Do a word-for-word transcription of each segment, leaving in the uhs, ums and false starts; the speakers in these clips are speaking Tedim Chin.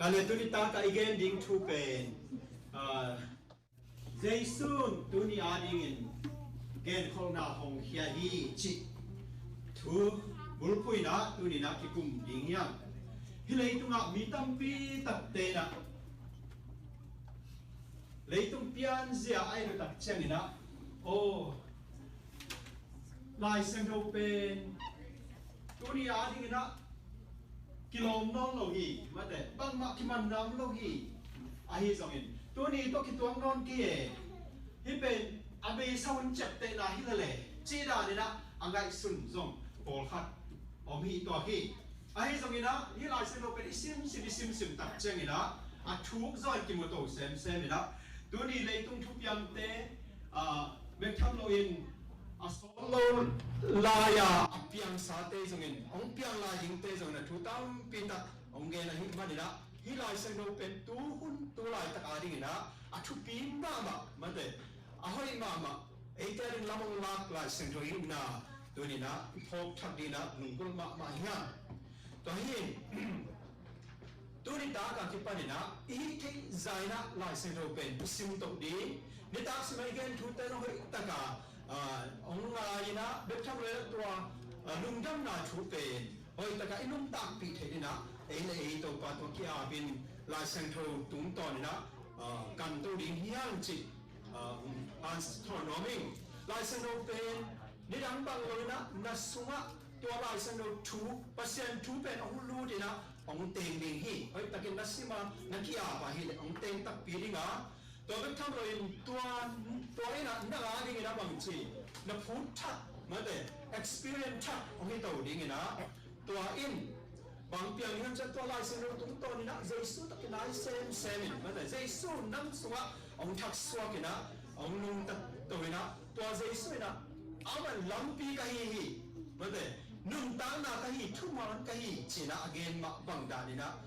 Ka le tuni taka i gen ding thu pen, ah, Jesu'n tuni a dingin genkholhna hong khia hi cih thu bulphuh in ah tuni in ah kikum ding hi hang. Hih leitungah mi tampi takte in ah leitung pianzia a i lawh tak ciangin ah, aw, Lai Siangtho pen tuni a dingin ah kilawm nawn lo hi, mate, bangmah kimanna om lo hi. Ahi zongin tuni tawh kituak nawn kei e, hih pen a beisa hun ciaptehna hi lel e, cih danin ah a ngaihsun zong pawlkhat om hi tuak hi. Ahi zongin ah hih Lai Siangtho pen i simsim, i simsim tak ciangin ah a thuk zaw in kimu to semsem in ah, tuni leitung thupiangte, ah, bek tham loin a sawt lo lai-a a piangsate zongin, hong piang lai dingte zongin a thu tampi tak hong gen ahih manin ah, hih Lai Siangtho pen tu hun tu laitak a dingin ah a thupi mahmah, mate, a hoih mahmah, eite a ding lam hong lak Lai Siangtho hi in ah, tuni in ah i phawk thak dingin ah lunggulh mahmah hi hang. Tua hi in, tuni taka kipanin ah i hih theih zah in ah Lai Siangtho pen i sim toh ding. Nitak sim a i gen thute zong hoih taka, ah, hong ngai in ah, bek tham lo in ah tua, ah, lungdamna thu pen hoih taka i nuntakpih theih dingin ah, ei le ei Topa tawh ki-ap in Lai Siangtho tungtawn in ah, ah, kan to ding hi hang cih, ah, hong hanthawn nuam ing. Lai Siangtho pen nidang bang lo in ah na sungah tua Lai Siangtho thu, Pasian thu pen hong lut in ah hong teng ding hi. Hoih takin na sim a, na ki-ap a hih leh hong teng takpi ding a, tua bek tham loin tua, tua in ah nang a dingin ah bangci, na phut thak, mate, experience thak hong hi to dingin ah, tua in bang piang hiam cih leh tua Lai Siangtho tungtawn in ah Jesu tawh kinai semsem in, mate, Jesu nang sungah hong thaksuak in ah, hong nungta to in ah, tua Jesu in ah amah lampi ka hi hi, mate, nuntakna ka hi, thuman ka hi, ci-in ah a gen mah bang danin ah,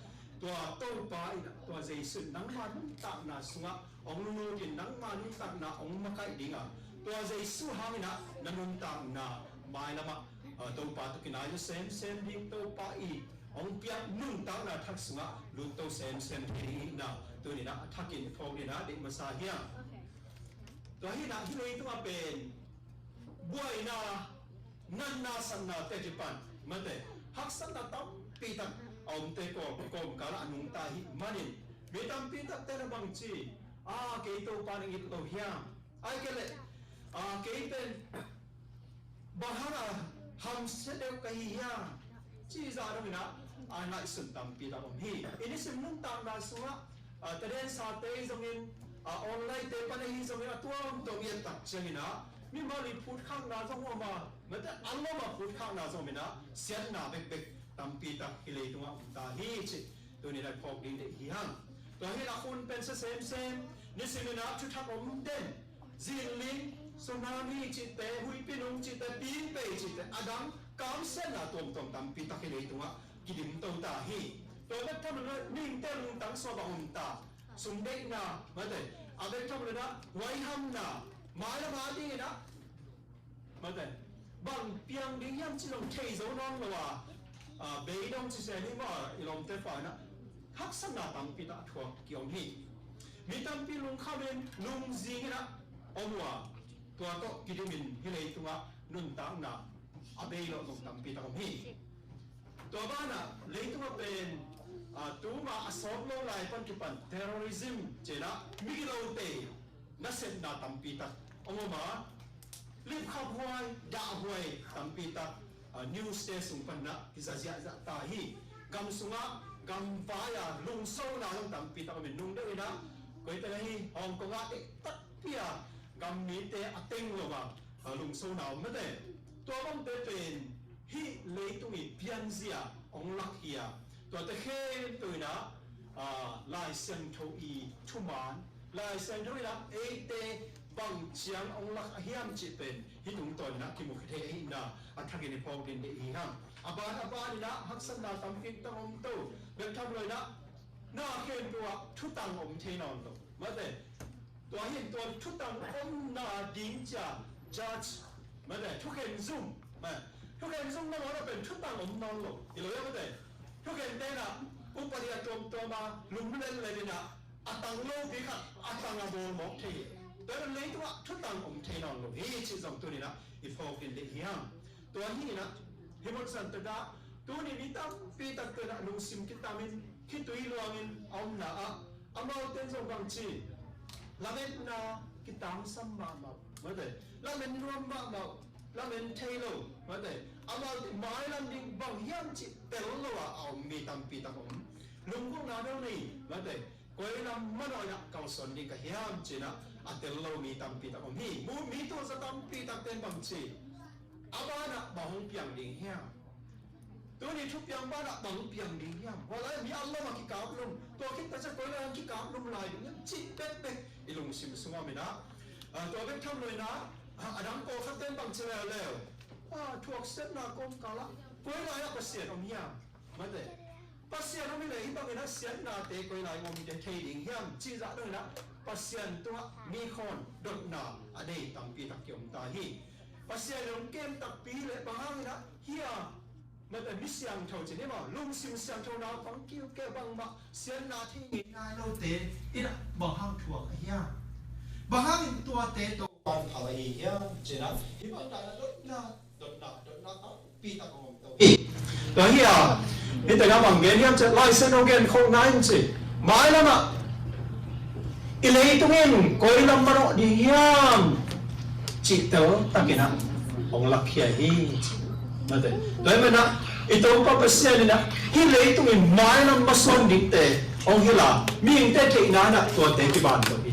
tua Topa in ah, tua Jesu in nangma nuntakna sungah hong lut in, nangma nuntakna hong makaih ding a, tua Jesu hangin ah na nuntakna mailam ah, ah, Topa tawh kinai lo semsem ding, Topa i hong piak nuntakna thak sungah lut to semsem thei ding hi in ah, tuni in ah a thakin phawk dingin ah deih masa hi hang. Tua hi in ah hih leitung ah pen buaina, natna, satnate kipan, mate, haksatna tampi tak a omte kawm, kawmkal ah a nungta ahih manin mi tampi takte in ah bangci, a, kei Topa in hong it lo hiam? Ahih kei leh, a, kei pen bang hang a hamsia deuh ka hi hiam, cih zah dongin ah a ngaihsun tampi tak om hi. I nisim nuntakna sungah, a, tadensate zongin, a, online-te pan ahi zongin a tuamtuam i et tak ciangin ah mimal i phutkhakna zong om a, mate, a lom a phutkhakna zong om in ah siatna bekbek tampi tak hih leitungah om ta hi cih tuni in ah phawk ding deih hi hang. Tua hi in ah hun pen sia semsem, nisimin ah thuthak om den, zinling, tsunami cihte, huihpi nung cihte, pingpei cihte, a dang kamsiatna tuamtuam tampi tak hih leitungah kidim to ta hi. Tua bek tham lo in ah mihingte lungtang suak a om ta, sumdeihna, mate, a bek tham lo in ah huaihamna, mailam a dingin ah, mate, bang piang ding hiam cih zong thei zo nawn lo a, a, beidong ci se ni maw, i lawmte pa in ah haksatna tampi tak thuak ki-om hi. Mi tampi lungkham in, lungzing in ah om uh a, tua tawh kidim in hih leitungah nuntakna a bei lo zong tampi tak om hi. Tua banah leitungah pen, a, tuma a sawt lo lai pan kipan terrorism ci-in ah migilote nasepna tampi tak hong om a, lipkhaphuai, dahhuai tampi tak, a, news-te sung pan in ah kiza ziahziah ta hi. Gam sungah, gam vai-a lungsona zong tampi tak om in, nung deuh in ah, koi teng ahi, Hong Kong ah deih takpi a gam mite a teng lo a, a, lungsona om, mate. Tua bangte pen hih leitung i pianzia hong lak hi a, tuate khempeuh in ah, a, Lai Siangtho i thuman, Lai Siangtho in ah eite bang ciang hong lak a hiam cih pen hih tungtawn in ah kimu khia thei ahihna a thakin i phawk ding deih hi hang. A ban a ban in ah haksatna tampi tak om to, bek tham lo in ah na khempeuh ah thutang om thei nawn lo, mate. Tua hi in tua thutang omna ding cia judge, mate, thukhen zum, mate, thukhen zum nangawn ah pen thutang om nawn lo hi lo, mate. Thukhente in ah Upadi a tuamtuam a lum lellel in ah a tang lopi khat a tang a bawl mawk thei hi. Tua hi leitungah thutang om thei nawn lo hi cih zong tuni-in ah i phawk in deih hiam? Tua hi in ah, hih mun san takah tuni mi tampi takte in ah lungsim kitamin khitui luangin a omna ah, amaute in zong bangci, lametna kitangsam mahmah, mate, lamen nuam mahmah, lamen thei lo, mate, amaute mailam ding bang hiam cih tel lo a a om mi tampi tak om. Lunggulhna bel nei, mate, koi lam manawh in ah kalsuan ding ka hiam ci-in ah a tel lo mi tampi tak om hi. Mu mi tuahza tampi takte in bangci, a banah bang hong piang ding hiam? Tuni thupiang banah bang piang ding hiam? Hua lai mi a lam a kikaplum, tua khit tak ciang koi lai hong kikaplum lai ding hiam cih bekbek i lungsim sungah om in ah, ah, tua bek tham lo in ah, ah, a dang pawlkhatte in bangci leuleu, ah, thuaksiatna kawmkal ah koi lai ah Pasian om hiam? Mate, Pasian om hi leh hih bangin ah siatnate koi lai om thei ding hiam cih zah dong in ah Pasian tungah mi khawn dotna a nei tampi tak kiom ta hi. Pasian in hong kem takpi hi leh bang hangin ah hih a, mate, mi siangtho ci ni maw, lungsim siangtho naupang kiukeu bangmah siatna thei ngei nai lote in ah bang hang thuak a hiam? Bang hangin tuate tawh pan phal ahi hiam ci-in ah hih bang dan a dotna, dotna, dotna tampi tak a om to hi. Tua hi a, hih tengah bang gen hiam cih leh Lai Siangtho genkholhna in ci, mailam ah i leitung in koi lam manawh ding hiam cih tel takin ah hong lakkhia hi ci. Mate, tua hi manin ah i Topa Pasian in ah hih leitung in mailam masuan dingte hong hilh a, mihingte theihna in ah tuate kiban lo hi.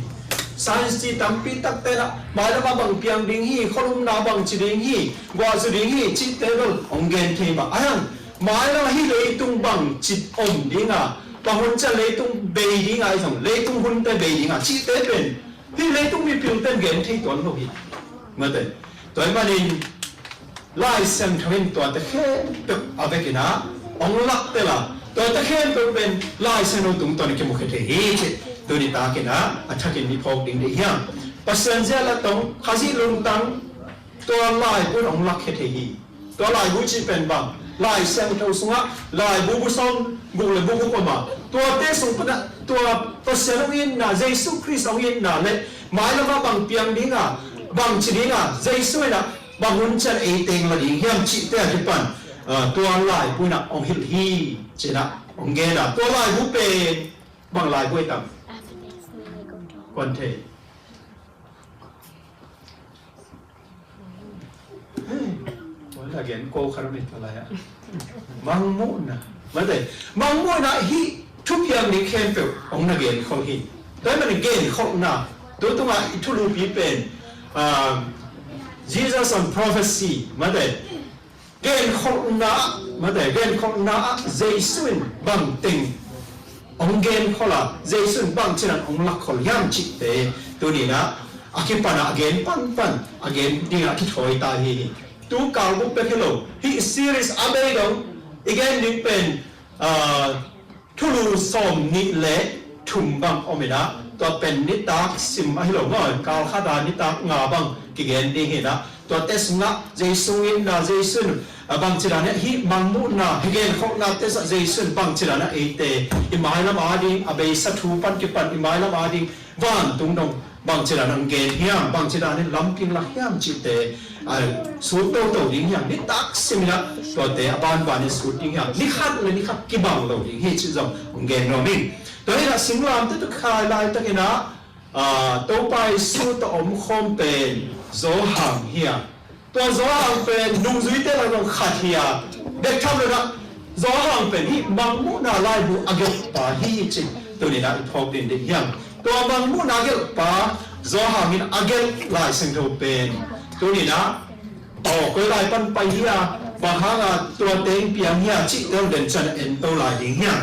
Science ci tampi takte in ah mailam ah bang piang ding hi, khualumna bangci ding hi, guah zu ding hi cihte bel hong gen thei mah a, ahi hang mailam ah hih leitung bangci om ding a, bang hun ciang leitung bei ding a, ahi zong leitung hunte bei ding a cihte pen hih leitung mipilte in gen thei tuan lo hi. Mate, tua hi manin Lai Siangtho in tuate khempeuh a vekin ah hong laktel a, tuate khempeuh pen Lai Siangtho tungtawn a kimukhia thei hi cih tuni takin ah a thakin i phawk ding deih hiam? Pasian zia latong, Khazih lungtang, tua laibu in hong lakkhia thei hi. Tua laibu cih pen bang, Lai Siangtho sungah laibu bu sawm guk le bu guk om a, tuate sung pan ah tua Pasian hong itna, Jesu Khrist hong itna le mailam ah bang piang ding a, bangci ding a, Jesu in ah bang hun ciang ei teng la ding hiam cihte a kipan, ah, tua laibu in ah hong hilh hi ci-in ah hong gen a, tua laibu pen bang laibu hi tam? Kuan thei. Hei, kuan la gen ko kha ro ni ta lai a. Mangmuhna. Mate, mangmuhna hih thupiang ding khempeuh hong na genkholh hi. Tua hi manin genkholhna, tu tungah i thulupi pen, ah, Jesus on prophecy, mate, genkholhna ah, mate, genkholhna ah Jesu in bangteng hong genkholh a, Jesu in bangci dan hong lakkholh hiam cihte tuni-in ah a kipan ah a gen panpan a gen dingah kithawi ta hi hi. Tu kal guk bek hi lo, hih series a bei dong i gen ding pen, ah, thulu sawm nih le thum bang om in ah, tua pen nitak sim ahi lo maw, kal khat a nitak nga bang kigen ding hi in ah, tuate sungah Jesu itna, Jesu in, ah, bangci dan in hih mangmuhna, hih genkholhnate sungah Jesu in bangci dan in eite i mailam ading, a beisa thu pan kipan i mailam ading vantung dong bangci dan in hong gen hiam, bangci dan in lampi hong lak hiam cihte, ah, sut toto ding hiam, nitak sim in ah tuate a banban in sut ding hiam, ni khat le ni khat kibang lo ding hi cih zong hong gen nuam ing. Tua hi in ah singlamteh tawh khai laitakin ah, ah, Topa Jesu tawh omkhawm pen Johan hi a, tua Johan pen nungzuite lak zong khat hi a, bek tham lo in ah Johan pen hih mangmuhna laibu a gelhpa hi hi cih tuni-in ah i phawk ding deih hiam? Tua mangmuhna a gelhpa Johan in a gelh Lai Siangtho pen tuni-in ah, aw, koi lai pan pai hi a, bang hang a tua teng piang hi a cihte hong den ciang en to lai ding hiam?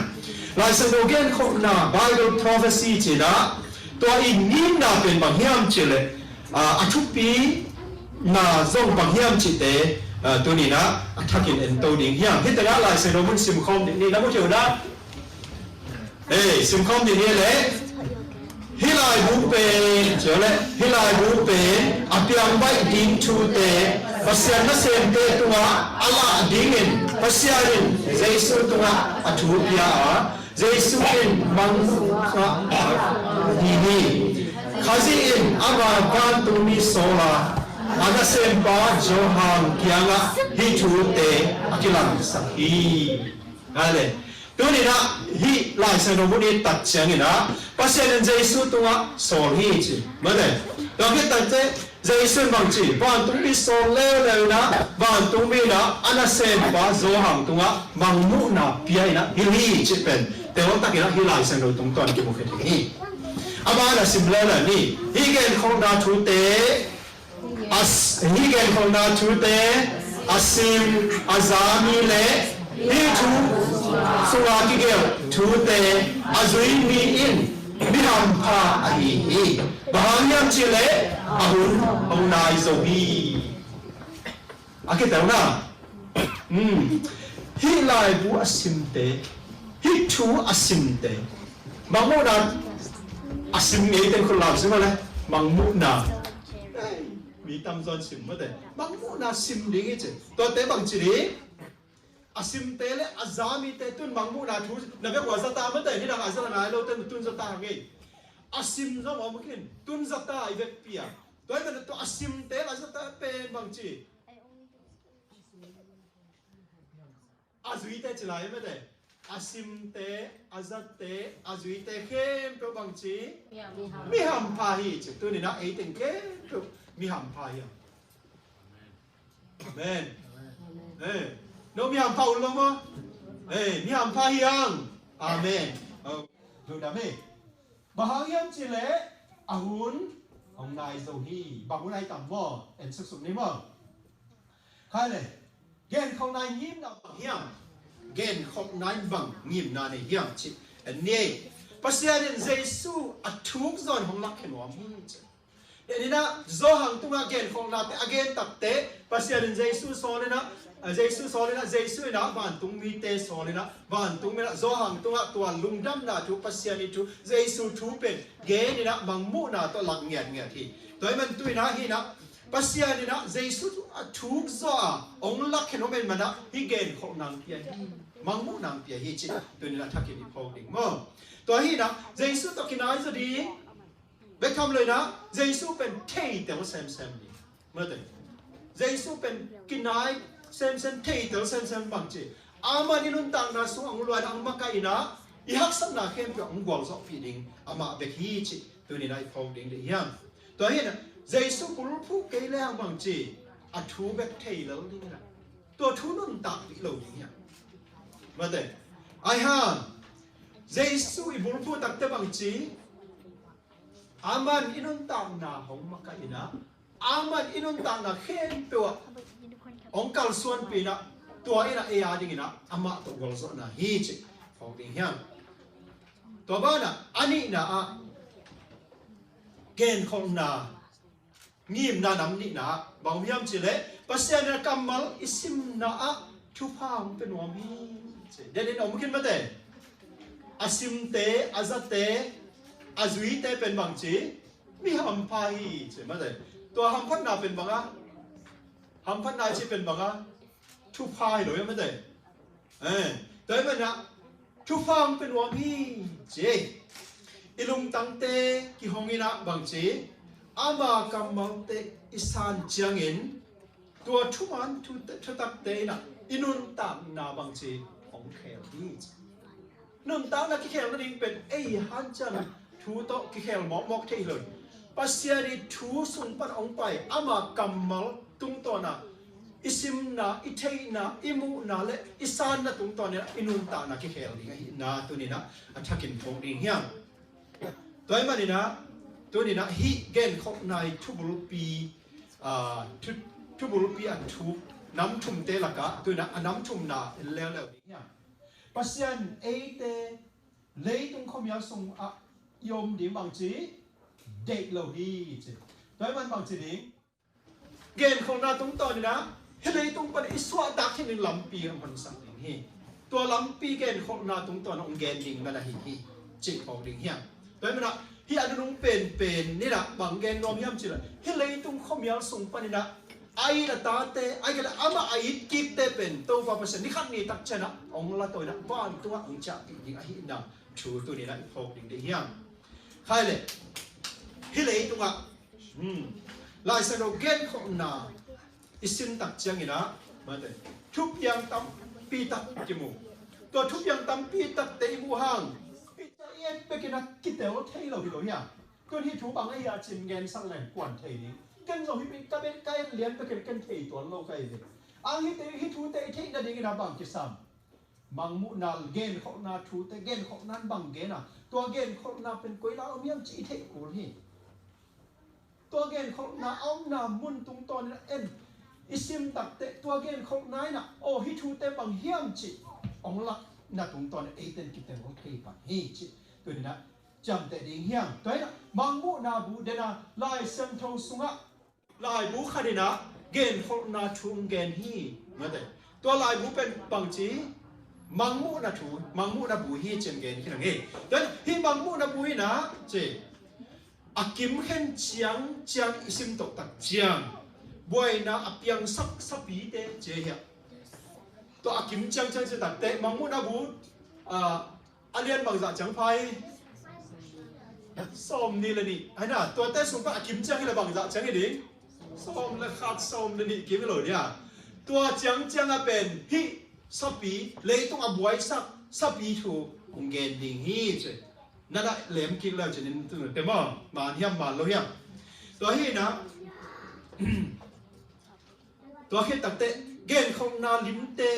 Lai Siangtho genkholhna, Bible prophecy ci-in ah, tua i ngimna pen bang hiam cih leh, ah, a thupina zong bang hiam cihte, ah, tuni-in ah a thakin en to ding hiam? Hih tengah Lai Siangtho mun simkhawm ding ni, na mu thei uh na. Ei, simkhawm ding ni leh, hih laibu pen, ci leh, hih laibu pen a piang baih ding thute, Pasian nasemte tungah a lah dingin Pasian in Jesu tungah a thu pia a, Jesu in mangmuhna hi hi. Khazih in ama vantungmi sawl a, a nasempa Johan kiangah hih thute a kilangsak hi. Hale. Tuninah hih Lai Siangtho mun i tak cianginah Pasian in Jesu tungah sawl hi ci. Mate. Tua khit takte Jesu in bangci, vantungmi sawl leuleu inah, vantungmi inah a nasempa Johan tungah mangmuhna pia inah hilh hi cih pen teltakinah hih Lai Siangtho tungtawn kimu khit hi. Amah na sim leuleu ni, hih genkholhna thute, a s- hih genkholhna thute a sim, a za mi le hih thu sunga kigelh thute a zui mi in mi hampha ahi hi. Bang hang hiam cihleh a hun hong nai zo hi. A kitelna. Hmm. Hih laibu a simte, hih thu a simte, mangmuhna a sim ngei teng khut lam sim le mangmuhna. Ei, mi tamzaw in sim mate. Mangmuhna sim ding hi ci. Tuate bangci ding. A simte le a za mite tun mangmuhna thu na bek ua zata mate, nidang a zata nai lote tun zata ngei. A sim zong om khin, tun zata i vekpi a. Tua hi mate, tua a simte le a zate pen bangci, a zuite ci lai mate. A simte, a zate, a zuite khempeuh bangci, mi hampha hi ci. Tuninah ei teng khempeuh mi hampha hi. Amen. Eh, no mi hampha un lo maw? Eh, mi hampha hi hang. Amen. Oh, lo dam hi. Bang hang hiam cihleh a hun hong nai zo hi. Bang hun ai tam maw? En suksuk ni maw? Khai le. Genkholhna i ngimna bang hiam? Genkholhna in bang ngimna nei hiam ci. En ni. Pasian in Jesu a thuk zaw in hong lakkhe nuam hi ci. Deninah Johan tungah genkholhnate a gen takte Pasian in Jesu sawl inah, Jesu sawl inah, Jesu inah vantungmite sawl inah, vantungmi inah Johan tungah tua lungdamna thu, Pasian i thu, Jesu thu pen gen inah mangmuhna tawh lak ngiatngiat hi. Tua hi man tu inah hi inah Pasian inah Jesu thu a thuk zaw a hong lakkhe nuam en manah hih genkholhna hong pia hi. Mangmuhna hong pia hi ci. Tuninah thakin i phawk ding maw? Tua hi inah Jesu tawh kinai zaw ding. Bek tham lo inah Jesu pen theitel semsem ding. Mate. Jesu pen kinai semsem, theitel semsem bangci. Aman i nuntakna sung ang luan ang makaih inah i haksatna khempeuh ang gualzawhpih ding amah bek hi ci. Tuninah i phawk ding dih hiam? Tua hi inah Jesu bulphuh kei le ang bangci, a thu bek thei lel ding inah tua thu nuntakpih lo ding hiam? Mate. Ai hang Jesu i bulphuh takte bangci, aman i nuntakna hong makaih inah, aman i nuntakna khempeuh ah hong kalsuanpih inah, tua inah ei a ding inah amah tawh gualzawhna hi ci. Phawk ding hiam? Tua banah a nihna ah genkholhna ngimna nam nihna ah bang hiam cihleh Pasian in a kammal i simna ah thupha hong pia nuam hi ci. Denin om khin mate. A simte, a zate, a zuite pen bangci, mi hampha hi ci mate. Tua hamphatna pen banga, hamphatna ci pen banga, thupha hi lo hi mate. Eh, tua hi manah thupha hong pia nuam hi ci. I lungtangte kihong inah bangci, ama kammalte i san ciangin tua thuman thu- thutakte inah i nuntakna bangci hong khel hi ci. Nuntakna kikhel nading pen ei hanciam thu tawh kikhel mawkmawk thei hi lo hi. Pasian i thu sung pan hong pai ama kammal tungtawnah i simna, i theihna, i muhna le i sanna tungtawn inah i nuntakna kikhel ding ahihna tuninah a thakin phawk ding hiam? Tua hi maninah tuninah hih genkholhna i thubulpi, aa, thu- thubulpi a thuk nam thumte lakah tuninah a nam thumna en leuleu ding hiam? Pasian eite leitung khuamial sungah i om ding bangci deih lo hi ci. Tua hi man bangci ding? Genkholhna tungtawn inah hih leitung pan i suahtak khin ding lampi hong honsak ding hi. Tua lampi genkholhna tungtawn hong gen ding man ahi hi cih phawk ding hiam? Tua hi manah hih a nunung penpen inah bang gen nuam hiam cihleh hih leitung khuamial sung pan inah a it a tate, a it a, amah a it kikte pen Topa Pasian ni khat ni tak ciangin ah hong la to in ah vantungah hong ciahpih ding ahihna thu tuni-in ah i phawk ding deih hiam? Khai le, hih leitungah, hmm, Lai Siangtho genkholhna i sim tak ciangin ah, mate, thupiang tampi tak kimu. Tua thupiang tampi takte i muh hang, i et bekin ah kitel thei lo hi lo hiam? Tun hih thu bang ahi a cin gensak leng kuan thei ding. Ken zong hih ka bet ka et lian bekin ken thei tuan lo ka hi ve. Ang hihte, hih thute i theih nadingin ah bang kisam? Mangmuhna, genkholhna thute, genkholhna in bang gen a, tua genkholhna pen koi lai om hiam cih i theih kul hi. Tua genkholhna a omna mun tungtawnin ah en i sim takteh tua genkholhna in ah, aw, hih thute bang hiam cih hong lakna tungtawnin eite in kitel thei pan hi cih tuni-in ah ciamteh ding hiam? Tua in ah Mangmuhna bu den a, Lai Siangtho sungah laibu khat in ah genkholhna thu hong gen hi, mate. Tua laibu pen bangci, Mangmuhna thu, Mangmuhna bu hi cih hong gen hi nang hi. Tua in ah hih Mangmuhna bu in ah ci, a kim khen ciang ciang i sim toh tak ciang buaina a piangsak sapite ci hi a. Tua a kim ciang ciang ci takteh Mangmuhna bu, ah, a lian bangzah ciang pha hi? Sawm nih le nih. Hai na, tuate sung pan a kim ciang hi leh bangzah ciang hi ding? Sawm le khat, sawm le nih kim hi lo dia. Tua ciang ciang a pen hih sapi, leitung a buaisak sapi thu hong gen ding hi ci. Na na lem kik leu cin in tu te maw, man hiam man lo hiam? Tua hi na, tua khit takteh genkholhna limte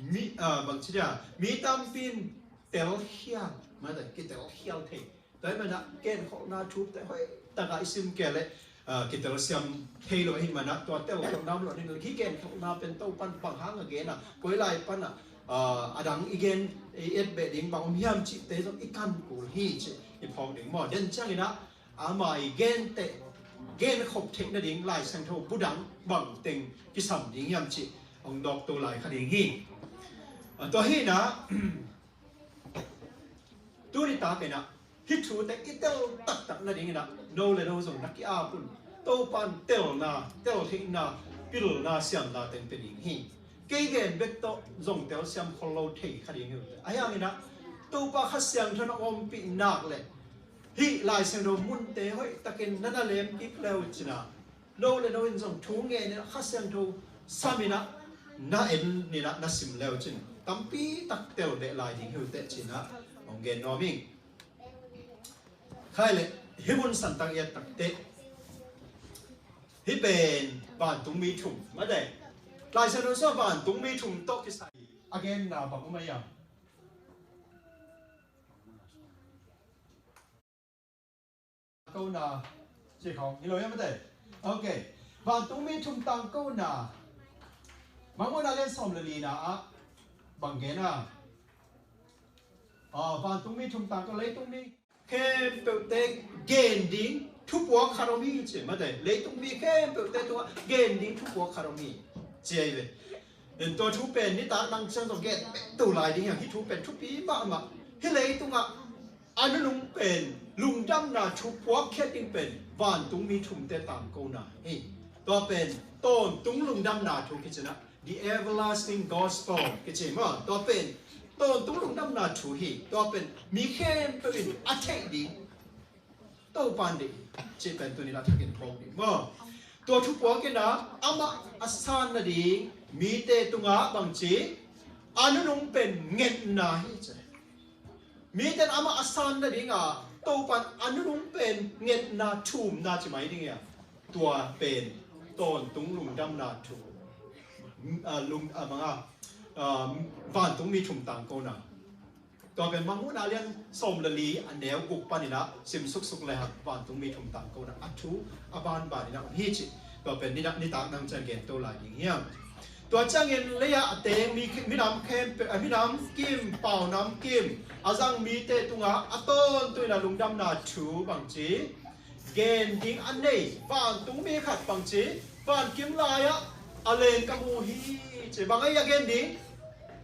mi, ah, bangci dia, mi tampi in telkhial, mate, kitelkhial thei. Tua hi manin ah genkholhna thute hoih takin i sim kei leh, ah, kitelsiam thei lo ahih manin ah tua telkholhna om lo ding, hih genkholhna pen Topa in bang hang a gen a, koi lai pan a, ah, a dang i gen, i et beh ding bang om hiam cihte zong i kan kul hi cih i phawk ding maw. Den ciangin ah ama i gente genkhop theih nading Lai Siangtho bu dang bang teng kisam ding hiam cih hong dawk to lai kha ding hi. Ah, tua hi na, tuni takin ah hih thute i tel taktak nadingin ah no le no zong na ki-ap un. Topa in telna, teltheihna, pilna, siamna teng pia ding hi. Kei gen bek tawh zong telsiam khol lo thei kha ding hi. Ahi hangin ah Topa Kha Siangtho in hong ompih nak leh hih Lai Siangtho munte hoih takin na na lem kik leu cin ah, no le no in zong thu ngen in ah Kha Siangtho sam in ah na en in ah na sim leu cin tampi tak tel beh lai ding hi uh teh cin ah hong gen nuam ing. Khai leh hih mun santak i et takteh hih pen vantungmi thum, mate. Lai Siangtho sungah vantungmi thum tawh kisai a genna bang om a hiam? Tangkona ci khawng hi lo hiam, mate? Ok. Vantungmi thum tangkona. Mangmuhna lian sawm le lina ah bang gen a? Ah, vantungmi thum tangko, leitungmi khempeuhte gen ding thupuak khat om hi ci, mate. Leitungmi khempeuhte tungah gen ding thupuak khat om hi ci ahi ve. Tua thu pen nitak nang ciang zong gen bek to lai ding hi hang. Hih thu pen thupi mahmah. Hih leitungah a nunung pen lungdamna thu puakkhiat ding pen vantungmi thumte tangkona hi. Tua pen tawntung lungdamna thu kici in ah, the everlasting gospel kici maw. Tua pen tawntung lungdamna thu hi. Tua pen mi khempeuh in a theih ding, Topa in deih cih pen tuni in a thakin phawk ding maw. Tua thupuak in ah amah a san nading mite tungah bangci, a nunung pen ngetna hi ci. Mite in amah a san nadingah Topa in a nunung pen ngetna thumna ci mai ding hi a. Tua pen tawntung lungdamna thu, ah, lung, ah, bang a, ah, vantungmi thum tangkona. Tua pen Mangmuhna lian sawm le li a neu guk panin ah sim suksuk le hang vantungmi thum tangkona a thu a banban in ah om hi ci. Tua pen nitak, nitak nang ciang gen to lai ding hi hang. Tua ciangin lei-ah a teng mi, minam khempeuh, ah, minam kim, paunam kim a zang mite tungah a tawntung in ah lungdamna thu bangci gen ding a nei vantungmi khat bangci, vankim lai-ah a leng ka mu hi ci. Bang ahi a gen ding?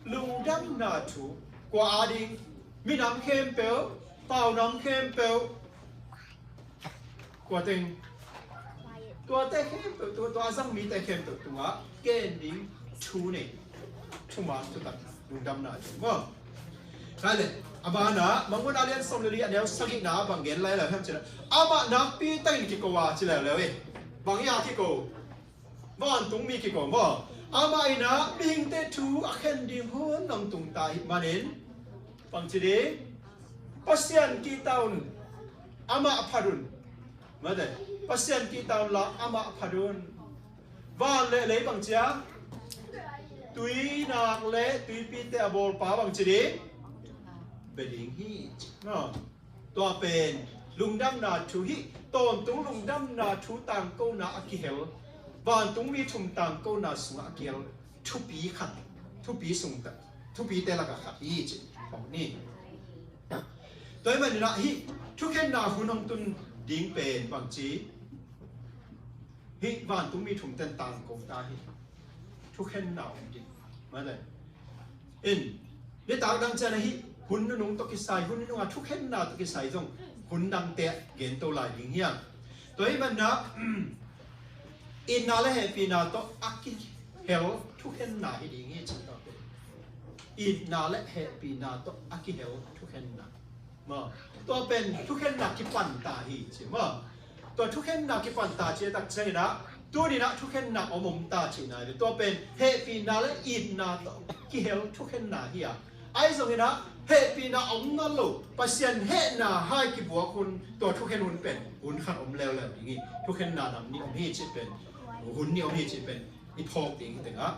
Lungdamna thu. Kua a ding? Minam khempeuh, paunam khempeuh. Kua teng? Tuate khempeuh, tua, tua a zang mite khempeuh tungah gen ding thu nei. Thuman thutak lungdamna ding maw? Khai le, a banah Mangmuhna lian sawm le li a neu sagihna bang gen lai lo hiam cih leh, amah nakpi takin kiko a ci leuleu hi. Bang hi a kiko? Vantungmi kiko maw? Amah in ah mihingte thu a khen ding hun hong tung ta ahih manin, bang ci ding? Pasian kihta un, amah phat un. Mate, Pasian kihta un la amah phat un. Van le lei bang ci a, tuinak le tuipite a bawlpa bang ci ding? Bia ding hi. No. Tua pen lungdamna thu hi. Tawntung lungdamna thu tangkona a kihel, vantungmi thum tangkona sungah a kihel thupi khat, thupi sung ta, thupite lakah khat hi ci. Tua hi manin ah hih thukhenna hun hong tun ding pen bang ci? Hih vantungmi thumten tangko ta hi. Thukhenna om ding. Mate. In, nitak dang ciang a hih hun nunung tawh kisai, hun nunung a thukhenna tawh kisai zong hun dangte gen to lai ding hi a. Tua hi manin ah, itna le hehpihna tawh a kihel thukhenna hi ding hi ci. Itna le hehpihna tawh a kihel thukhenna. Maw, tua pen thukhenna kipan ta hi ci maw. Tua thukhenna kipan ta ci a tak ciangin ah, tuni-in ah thukhenna om om ta cihna hi. Tua pen hehpihna le itna tawh kihel thukhenna hi a. Ahi zongin ah hehpihna om nawn lo, Pasian hehna hai kibuak hun, tua thukhen hun pen hun khat om leuleu ding hi. Thukhenna nam nih om hi cih pen, hun nih om hi cih pen i phawk ding hi tengah.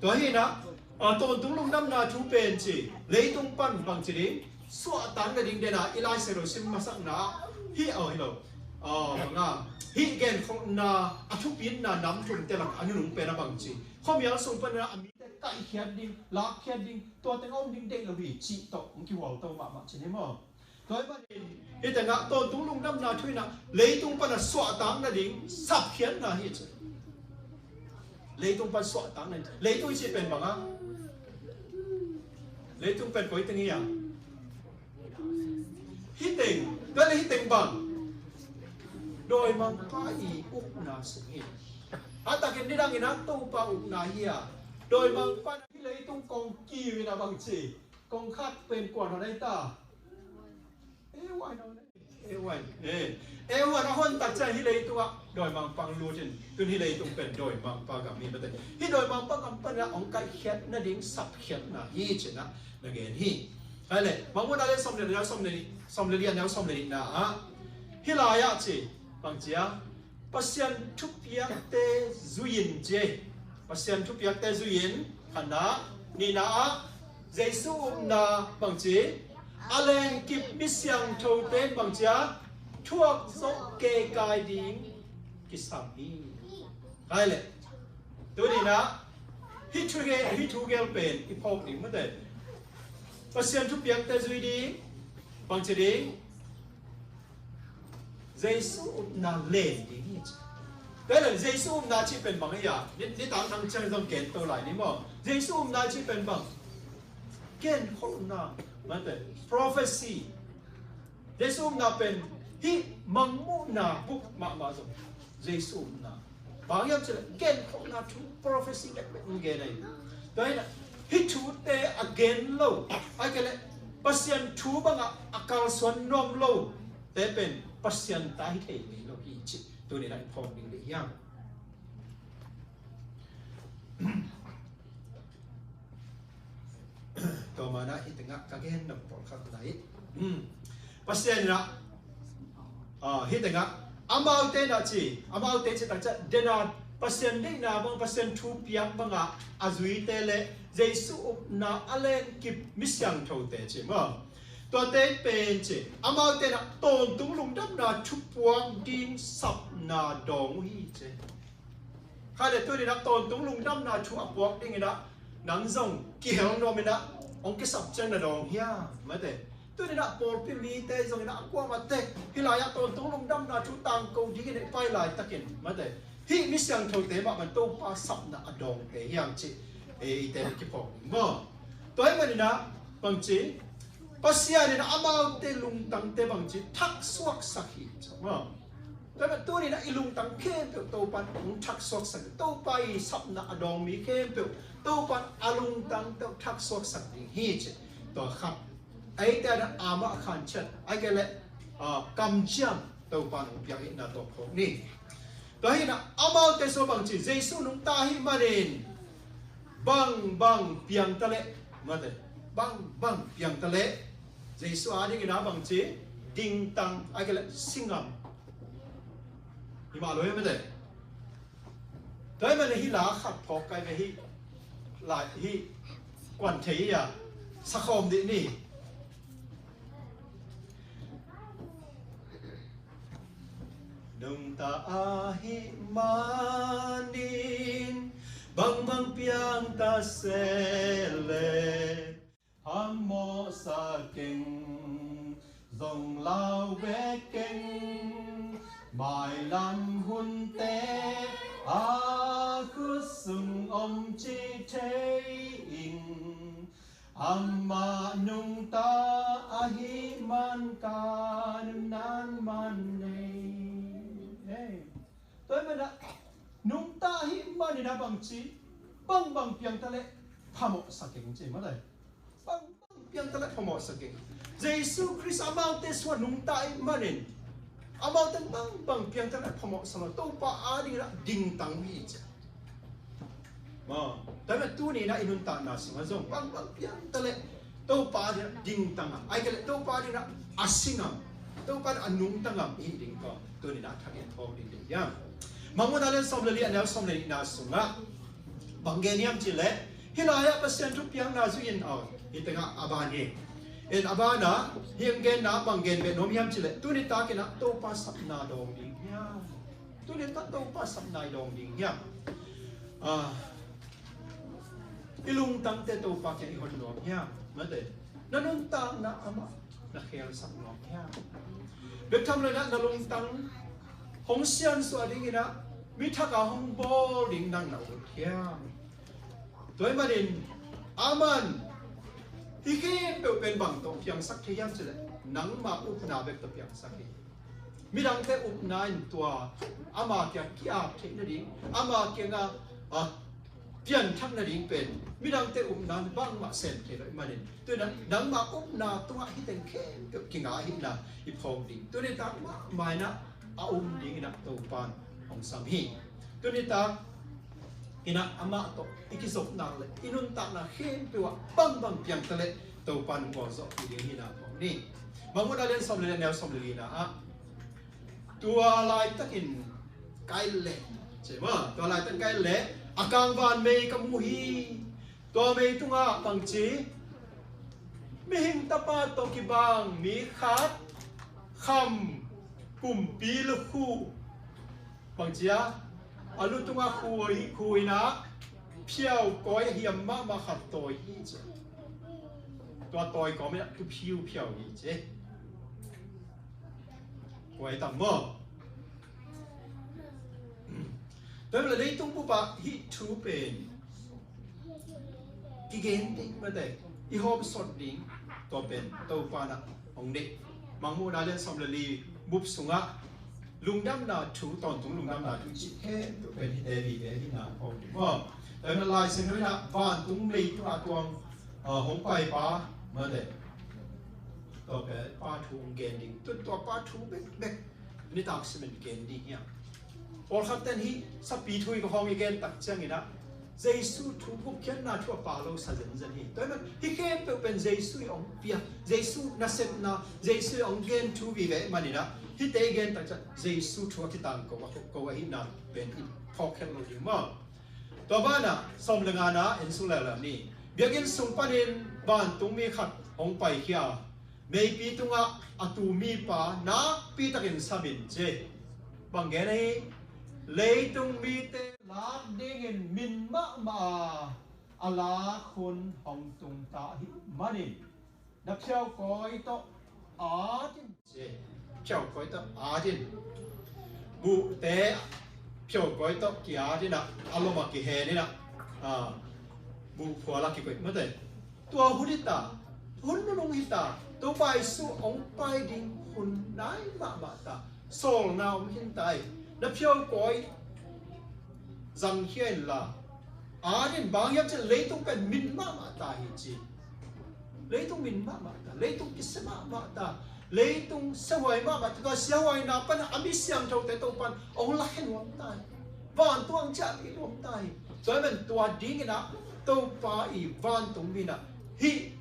Tua hi-in ah, a, tawntung lungdamna thu pen ci, leitung pan bang ci ding, suahtak nading den a, i Lai Siangtho sim masakna ah, hih, aw, hi lo, a, bang a, hih genkholhna a thupitna nam thumte lakah a nunung pen a bang ci, khuamial sung panin ah a mite kaihkhiat ding, lakkhiat ding, tua teng a om ding deih lo hi cih tawh hong kihualto mahmah ci ni maw. Tua hi manin, hih tengah tawntung lungdamna thu in ah leitung pan a suahtak nading sapkhiatna hi ci. Leitung pan suahtak nading. Leitung i cih pen bang a, leitung pen koi teng hi a? Hih teng. Tua leh hih teng bang? Dawimangpa i ukna sung hi. A takin nidangin ah Topa ukna hi a, dawimangpa in ah hih leitung kong kiu in ah bang ci, kong khak pen kuan hon ahi ta? Eh, why not? Eh, why? Eh, eh, why not? Hon tak ciang hih leitungah dawimangpa hong lut in, tun hih leitung pen dawimangpa gam hi mate. Hih dawimangpa gam panin ah hong kaihkhiat nading sapkhiatna hi ci-in ah na gen hi. Hai le, Mangmuhna lian sawm le li, sawm le li, sawm le li a neu sawm le nihna ah, hih lai-ah ci, bang ci a, Pasian thupiakte zui-in ci. Pasian thupiakte zui-in, khatna, nihna ah, Jesu upna bang ci, a lengkip misiangthote bang ci a, thuak zawh kekai ding kisam hi. Hai le, tuni-in ah, hih thu ge-, hih thu gel pen i phawk ding mate. Pasian thupiakte zui ding, bang ci ding? Jesu upna len ding hi ci. Tua leh Jesu upna cih pen bang hi a, ni, nitak nang ciang zong gen to lai ni maw. Jesu upna cih pen bang? Genkholhna, mate, prophecy. Jesu upna pen hih Mangmuhna buk mahmah zong Jesu upna. Bang hiam cih leh genkholhna thu, prophecy bekbek hong gen ahi. Tua hi-in ah hih thute a gen lo, ahih kei leh Pasian thu bangah a kalsuan nuam lo te pen Pasian ta hi thei ngei lo hi cih tuni-in ah i phawk ding hi hang. Tua manin ah hih tengah ka gen nop pawlkhat na hi. Hmm. Pasian in ah, ah, hih tengah amaute in ah ci, amaute cih tak ciang, den a Pasian deihna bang, Pasian thupiak bangah a zuite le Jesu upna a lengkip misiangthote ci maw. Tuate pen ci, amaute in ah tawntung lungdamna thupuak ding sapna dawng uh hi ci. Khai le, tuni-in ah tawntung lungdamna thu a puak dingin ah nang zong kihel nuam in ah hong kisap ciang na dawng hiam, mate? Tuni-in ah pawlpi mite zongin ah a kuamah tek hih lai-ah tawntung lungdamna thu tangko dingin i pai laitakin, mate, hih misiangthote mah bang Topa sapna a dawngte hiam cih, eh, eite kiphawk ding maw. Tua ahih manin ah bang ci, Pasian in ah amaute lungtangte bang ci, thaksuaksak hi ci maw. Tua hi mah, tuni-in ah i lungtang khempeuh Topa'n hong thaksuaksak, Topa i sapna a dawng mi khempeuh Topa'n a lungtang tawh thaksuaksak ding hi ci. Tua khat. Eite in ah amah khanciat, ahih kei leh, ah, kamciam Topa'n hong piak hi-in ah tua phawk ni. Tua hi-in ah amaute sung bangci, Jesu nungta ahih manin bangbang piang ta leh, mate, bangbang piang ta leh Jesu a dingin ah bangci, dingtang, ahih kei leh singam hi mah lo hi, mate. Tua ahih manin hih la khat phawk kai ve, hih la hih kuan thei hi a, sa khawm dih ni. Nungta ahih manin bangbang piang ta se leh, phamawhsa keng, zong lau ve keng, mailam hunte a khut sung om ci thei ing. Amah nungta ahih man ka nunnan man nei. Hey. Tua ahih manin ah nungta ahih manin ah bangci, bangbang piang ta leh phamawhsa keng ci, mate. Bangbang piang ta leh phamawhsa keng. Jesu Khrist amaute sung ah nungta ahih manin amaute bangbang piang ta leh phamawhsa lo, Topa a dingin ah dingtang hi ci. Maw, tua ahih manin tuni-in ah i nuntakna sungah zong bangbang piang ta leh Topa a dingin ah dingtang a, ahih kei leh Topa a dingin ah a singam, Topa a dingin ah a nungta ngam i hih ding tawh tuni-in ah thak in phawk ding hi hang. Mangmuhna lian sawm le li, a neu sawm le nihna sungah bang gen hiam cih leh, hih lai-ah Pasian thupiakna zui in, aw, hih tengah a ban hi. In a banah hih hong genna bang gen beh nuam hiam cih leh, tuni takin ah Topa sapna dawng ding hiam? Tuni tak Topa sapna i dawng ding hiam? Ah, i lungtangte Topa kiang i hon nuam hiam? Mate, na nuntakna amah na khelsak nuam hiam? Bek tham lo-in ah na lungtang hong siansuah dingin ah mi thak a hong bawl ding nang na ut hiam? Tua ahih manin aman hih khempeuh pen bang tawh piangsak thei hiam cih leh, nangma upna bek tawh piangsak hi. Midangte upna in tua ama kiang ki-ap theih nading, ama kiangah, ah, pianthak nading pen midangte upna in bangmah sem thei lo ahih manin, tua ahih manin nangma upna tungah hih teng khempeuh kinga ahihna i phawk ding. Tuni tak mahmah in ah a um dingin ah Topa'n hong sam hi. Tuni tak in ah amah tawh i kizopna le i nuntakna khempeuh ah bangbang piang ta leh Topa'n gualzawhpih ding hi-in ah phawk ni. Mangmuhna lian sawm le li, a neu sawm le lina ah, tua laitakin ka et leh, ci maw, tua laitakin ka et leh a kangvan mei ka mu hi. Tua mei tungah bangci, Mihing Tapa tawh kibang mi khat, kham, kumpi lukhu, bangci a, a lu tungah khu, khu in ah phiau kawi a hiam mahmah khat tawi hi ci. Tua tawi kawm in ah tu phiu phiau hi ci. Kuai tam maw? Tua leh leitung bup ah hih thu pen kigen ding, mate, i hawmsawn ding, tua pen Topa in ah hong deih. Mangmuhna lian sawm le li bup sungah lungdamna thu, tawntung lungdamna thu cih khempeuh pen hihte vive hi-in ah hong deih maw? Tua ahih manin Lai Siangtho in ah vantung leitung a tuang, ah, hong paipa, mate, tua pen Pa thu hong gen ding. Tua, tua Pa thu bekbek nitak simin gen ding hiam? Pawlkhat ten hih sapi thu i ka hawng i gen tak ciangin ah Jesu thu, gupkhiatna thu a pha lo sa zenzen hi. Tua ahih manin hih khempeuh pen Jesu in hong piak, Jesu nasepna, Jesu in hong gen thu vive ahih manin ah hihte i gen tak ciang Jesu thu a kitangko a, ko ahihna pen i phawkkhiat lo ding maw? Tua banah sawm le ngana en suk leuleu ni. Biakinn sung panin vantung mi khat hong paikhia a, meipi tungah a tu mipa nakpi takin sam in ci. Bang gen ahi? Leitung mite lak dingin min mahmah a, a lak hun hong tung ta ahih manin na phiaukawi tawh at in ci. Phiaukawi tawh at in. Buhte phiaukawi tawh ki-at in ah, a lom ah kihen in ah, ah, buhphual ah kikoih, mate. Tua hun hi ta, hun nunung hi ta, Topa Jesu hong pai ding hun nai mahmah ta. sawlna om khin ta hi. Na phiau kawi zangkhia inla, at in, bang hiam cih leh leitung pen min mahmah ta hi ci. Leitung min mahmah ta, leitung kisia mahmah ta, leitung siahuai mahmah ta. Tua siahuaina pan a mi siangthote Topan hong lakhe nuam ta hi. Vantung hong ciahpih nuam ta hi. Tua hi man tua dingin ah Topa i vantung mi in ah hih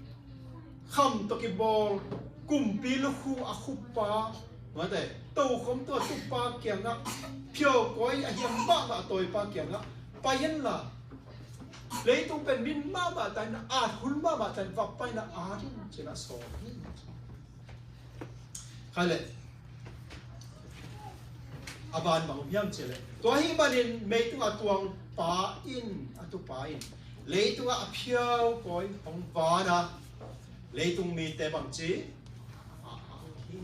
kham tawh kibawl kumpi lukhu a khupa, mate, tokhom tawh a tupa kiangah, phiau kawi a hiam mahmah tawipa kiangah, pai inla, leitung pen min mahmah ta in ah, at hun mahmah ta in ah, va pai in ah, at in, ci-in ah sawl hi. Khai leh, a ban bang hiam cih leh, tua ahih manin meitung a tuang pa in, a tupa in, leitungah a phiau kawi hong van a, leitung mite bangci a at hi.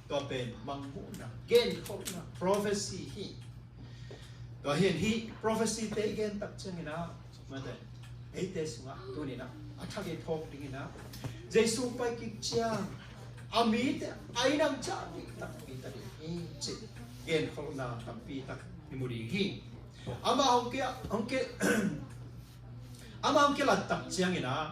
Tua pen mangmuhna, genkholhna, prophecy hi. Tua hi in, hih prophecy-te i gen tak ciangin ah, mate, eite sungah tuni-in ah a thak i phawk dingin ah, Jesu pai kik ciang a mite a innam ciah ding takpi ta ding hi, ci genkholhna tampi tak i mu ding hi. Amah hong kia, hong kia, amah hong kilat tak ciangin ah,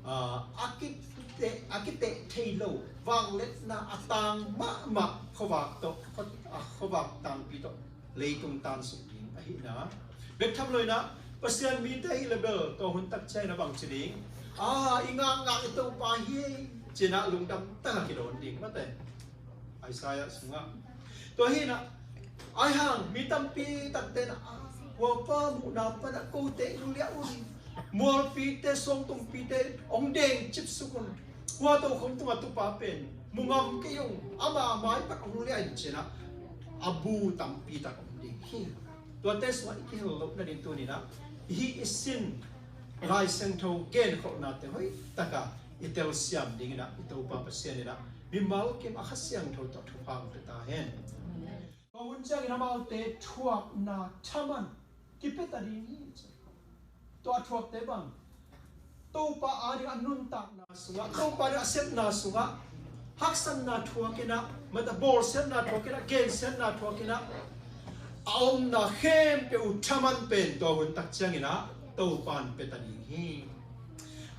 ah, a kiteh, a kiteh thei lo vangliatna a tang mahmah khuavak tawh, khua-, ah, khuavak tangpi tawh leitung tansuk ding ahihna bek tham lo-in ah, Pasian mite ahih leh bel tua hun tak ciangin ah bangci ding, ah, i ngakngak i Topa hi, ci-in ah lungdam tak a kidawn ding, mate. Isaiah sungah. Tua hi-in ah, ahih hang mi tampi takte in ah, ah, hua pa muhna pan ah kote lungliah un, mualpite, suangtungpite hong deng cipsuk un, hua tokhom tungah tupa pen mu ngam kei ung, ama mai pan hong liah in, ci-in ah a bu tampi tak om ding hi. Tuate sungah i kihel loh nading tuni-in ah, hih i sin Lai Siangtho genkholhnate hoih tak a i telsiam dingin ah, i Topa Pasian in ah mimal kim a Kha Siangtho tawh thupha hong pia ta hen. Tua hun ciangin amaute thuakna thaman kipia ta ding hi, ci. Tua thuakte bang, Topa ading a nuntakna sungah, Topa ading a sepna sungah haksatna thuak in ah, mate, bawlsiatna thuak in ah, gensiatna thuak in ah, a omna khempeuh uh thaman pen tua hun tak ciangin ah Topa in pia ta ding hi.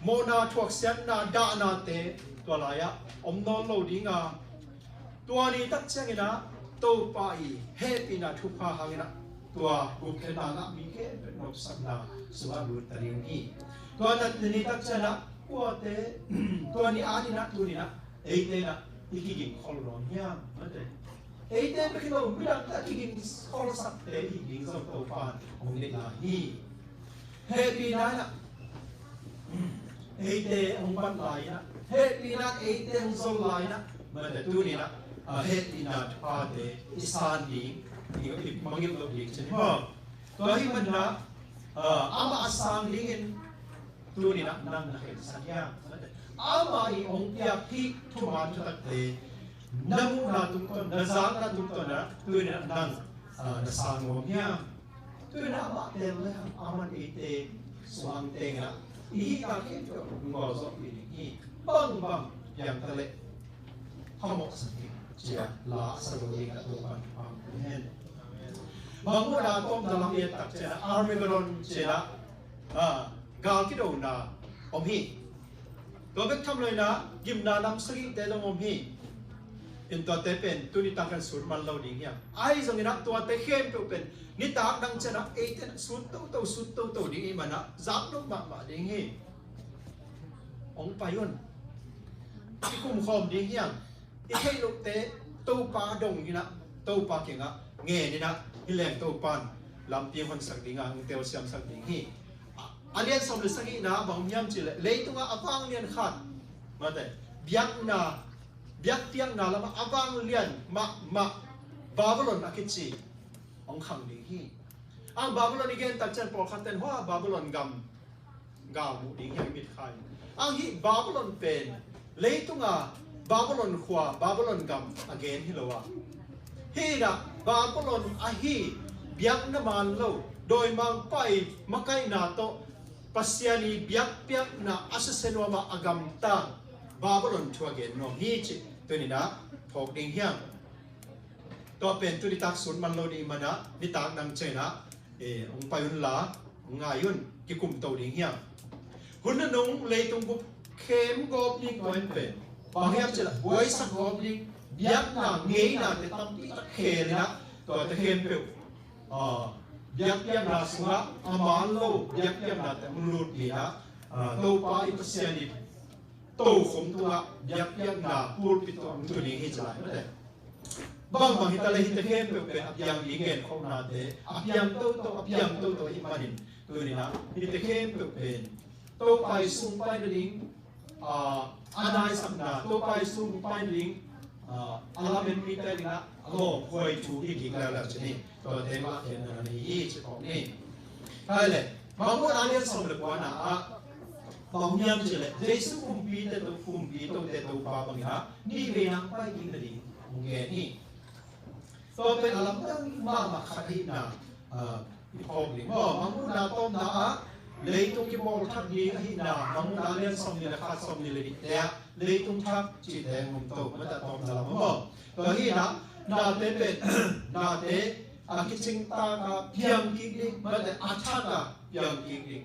Mawhna, thuaksiatna, dahnate tua lai-ah om nawn lo ding a, tua ni tak ciangin ah Topa i hehpihna thupha hangin ah tua gupkhiatna ngah mi khempeuh nopsakna sungah lut ta ding hi. Tua ni tak ciangin ah kuate, tua ni adingin ah tuni-in ah eite in ah i kiging khol nuam hiam, mate? Eite bek hi lo, midangte a kiging kholsakte i kiging zong Topa in hong deih lai hi. Hehpihna in ah eite hong bat lai in ah, hehpihna in eite hong zol lai in ah, mate, tuni-in ah, ah, hehpihna thuphate i san ding, i, i mangngilh loh ding ci ni maw. Tua ahih manin ah, ah, amah a sang dingin tuni-in ah nang na khensat hiam? Amah i hong piak hih thuman thutakte na muhna tungtawn, na zakna tungtawn ah tuni-in ah nang, ah, na sang nuam hiam? Tuni-in ah amah tel le hang, amah in eite suang teng in ah i hihna khempeuh hong gualzawhpih ding hi. Bangbang piang ta leh phamawh sak ding, ci-a la a sa lo ding ah Topa'n thupha hong pia hen. Mangmuhna tawpna lam i et tak ciangin ah Armageddon ci-in ah, ah, gal kidona om hi. Tua bek tham lo-in ah gimna nam sagihte zong om hi. In tuate pen tuni tak kan sut man lo ding hiam? Ahi zongin ah tuate khempeuh pen nitak dang ciangin ah eite in sut toto, sut toto ding ahih manin ah zaknop mahmah ding hi. Hong pai un. I kumkhawm ding hiam? I theih lohte Topa dong in ah, Topa kiangah ngen in ah, hi leng Topa'n lampi hong honsak ding a, hong telsiamsak ding hi. A, a lian sawm le sagihna bang hiam cih leh, leitungah a vanglian khat, mate, biakna, biakpiakna lamah a vanglian mahmah Babylon a kici hong khang ding hi. A Babylon i gen tak ciang pawlkhatte in hua Babylon gam gal muh ding hi a, mitkhai. A hih Babylon pen leitunga Babylon khua, Babylon gam a gen hi lo a, hih in ah Babylon ahi biakna man lo, dawimangpa i makaihna tawh Pasian i biakpiakna a susia nuam a, a gamtang Babylon thu a gen nuam hi cih tuni-in ah phawk ding hiam? Tua pen tu nitak sut man lo ding ih manah nitak dang cianginah, eh, hong pai unla hong ngai un, kikumto ding hiam? Hun nunung leitung bup khem gawp ding tua in pen bang hiam cih leh buaisak gawp ding biakna ngeinate tampi tak khel inah, tuate khempeuh, ah, biakpiakna sungah a man lo biakpiaknate hong lutpi inah, ah, Topa i Pasian i tokhom tungah biakpiakna pulpit tungah hong tun ding hi ci lai mate. Bangbang hi ta leh hihte khempeuh pen a piang ding genkholhnate a piang toto, a piang toto ahih manin tuninah hihte khempeuh pen Topa i sung pai nading, ah, a naisakna, Topa i sung pai nading, ah, a lamen mite dingah a lawmhuai thu hi kik leuleu ci ni. Tuate mah khenna na nei hi ci phawk ni. Hai le, Mangmuhna lian sawm le kuana ah bang hiam cih leh Jesu kumpite to, kumpi tote Topa bangin ah nih vei nang pai ding nading hong gen hi. Tua pen a lamdang mahmah khat ahihna, ah, i phawk ding maw? Mangmuhna tawpna ah leitung kibawl thak ding ahihna, Mangmuhna lian sawmnih le khat, sawmnih le nihte ah leitung thak cihte hong om to, mate, tawpna lam maw? Tua ahihna, nate pen, nate a kicingtak a piang kik ding, mate, a thak a piang kik ding.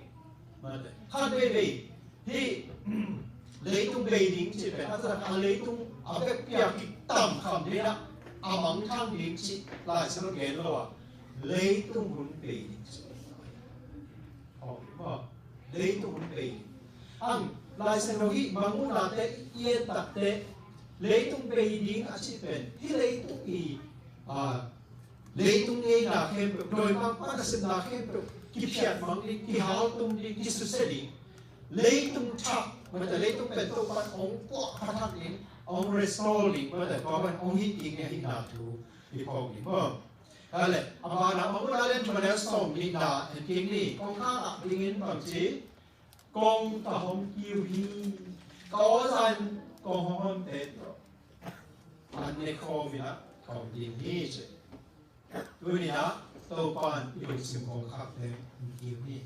Mate, khat veivei hih leitung bei ding cih pen a thak a leitung a vekpi a kitam kham ding a, a mangthang ding cih Lai Siangtho gen lo a, leitung hun bei ding cih. Aw, leitung hun bei ding. Ang Lai Siangtho hih Mangmuhnate i et takteh leitung bei ding a cih pen hih leitung i, ah, leitung ngeina khempeuh, dawimangpa nasepna khempeuh kiphiatmang ding, kihaltum ding, kisusia ding. Leitung thak, mate, leitung pen Topa'n hong puahpha thak ding, hong restore ding, mate, tua pen hong hih ding ahihna thu i phawk ding maw? Hale, a banah Mangmuhna lian thum a neu sawmnihna en kik ni. Kongkhak ah dingin bangci, kong ka hong kiu hi, ka aw za in kong hong honte tawh an ne khawm inah ka om ding hi ci. Tuninah Topa'n i lungsim kongkhakte hong kiu hi.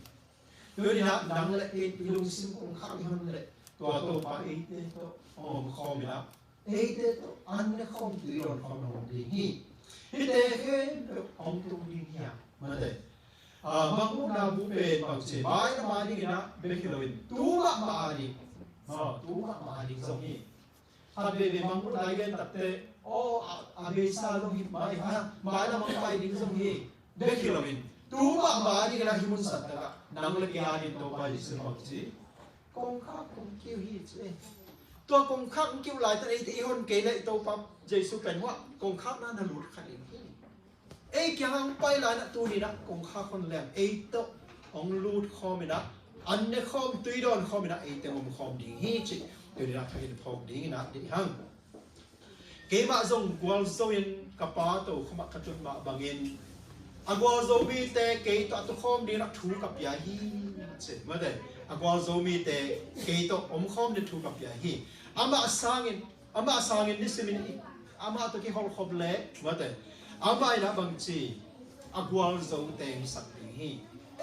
Tuninah nang le kei i lungsim kongkhak i hon leh tua Topa eite tawh hong om khawm inah eite tawh an ne khawm, tui dawn khawm hong om ding hi. Hihte khempeuh hong tung ding hiam? Mate. Ah, Mangmuhna bu pen bangci, mai le mai dinginah bek hi loin tu mahmah a ding, ah, tu mahmah a ding zong hi. Khat veivei Mangmuhna i gen takteh, aw, a, a beisa lo hi mai, ha, mai lamah pai ding zong hi. Bek hi loin tu mahmah a dinginah hih mun santakah nang le kei a dingin Topa Jesuh bangci, kongkhak kong kiu hi ci. Tua kongkhak hong kiu laitak eite i hon kei leh Topa Jesuh pen huah kongkhakna na lut kha ding hi. Ei kiangah hong pai lai-inah tuninah kongkhak hon leng ei tawh hong lut khawm inah an ne khawm, tui dawn khawm inah eite hong om khawm ding hi cih tuninah thak in phawk dinginah deih hang. Keimah zong gualzo in ka Pa tokhom ah ka tun mah bangin a gualzo mite kei tawh a tukhawm dinginah thu ka pia hi ci. Mate, a gualzo mite kei tawh omkhawm ding thu ka pia hi. Amah sangin, amah sangin nisimin i, amah tawh kiholhkhop leh, mate, amah inah bangci, a gualzote hong sak ding hi.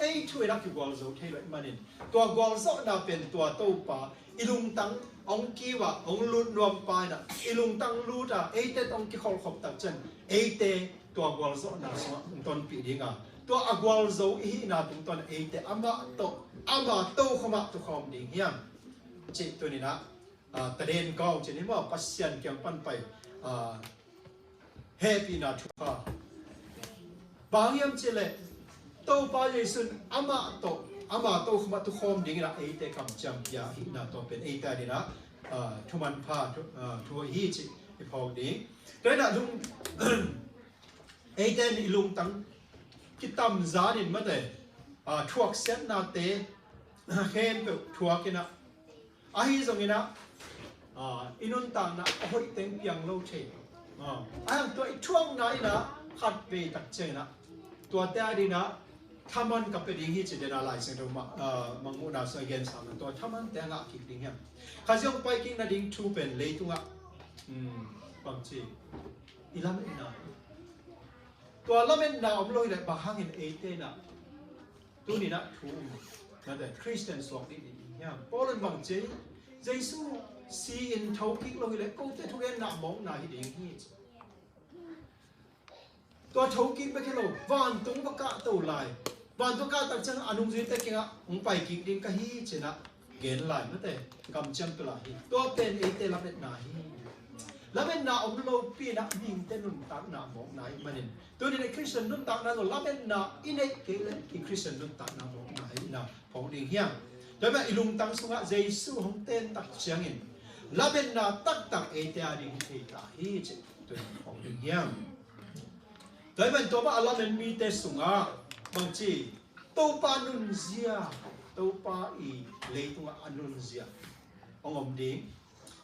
Ei thu inah kigualzo thei lo ahih manin tua gualzawhna pen tua Topa i lungtang hong kiu a hong lut nuam pa inah i lungtang lut a eite tawh hong kiholhkhop tak ciang eite tua gualzawhna sungah hong tonpih ding a, tua a gualzo i hihna tungtawn eite amah tawh, ama tokhom ah tukhawm ding hiam cih tuninah, ah, taden kawng cih ni maw, Pasian kiang pan pai, ah, hehpihna thupha. Bang hiam cih leh Topa Jesuh in amah tawh, ama tokhom ah tukhawm dinginah eite kamciam pia ahihna tua pen eite adinginah, ah, thumanpha thu, ah, thu hi cih i phawk ding. Tua inah lung, eite in i lungtang kitamzanin, mate, ah, thuaksiatnate khempeuh thuak inah, ahi zonginah, ah, i nuntakna a hoih teng piang lo thei. Ah, a hang tua i thuakna inah khat vei tak cianginah tuate adinginah thaman ka pia ding hi ci dena Lai Siangtho mah, ah, Mangmuhna sung a gen sam tua thamante a ngah kik ding hiam? Kha ziong pai kik nading thu pen leitungah, um, bangci, i lametna, tua lametna om lo hi leh bang hangin eite inah tuninah thu um, mate, Khristian suak ding ding hiam? Paul in bangci, Jesuh si-in thokik lo hileh kote thugenna mawkna hi ding hi. Tua thokik bek hi lo, vantung va kahto lai. Vantung kah tak ciang a nungzuite kiangah hong paikik ding ka hi ci-in ah gen lai, mate, kamciam pia lai hi. Tua pen eite lametna hi. Lametna om lopi-in ah mihingte nuntakna mawkna ahih manin, tuni-in ah Khristian nuntakna zong lametna i neih kei leh i Khristian nuntakna mawkna ahihna phawk ding hiam? Tua ahih manin i lungtang sungah Jesu hong ten tak ciangin lametna taktak eite a ding hi thei ta hi cih tuni-in phawk ding hiam? Tua ahih manin tua bang a lamen mite sungah bangci, Topa nunzia, Topa i leitungah a nunzia hong om ding.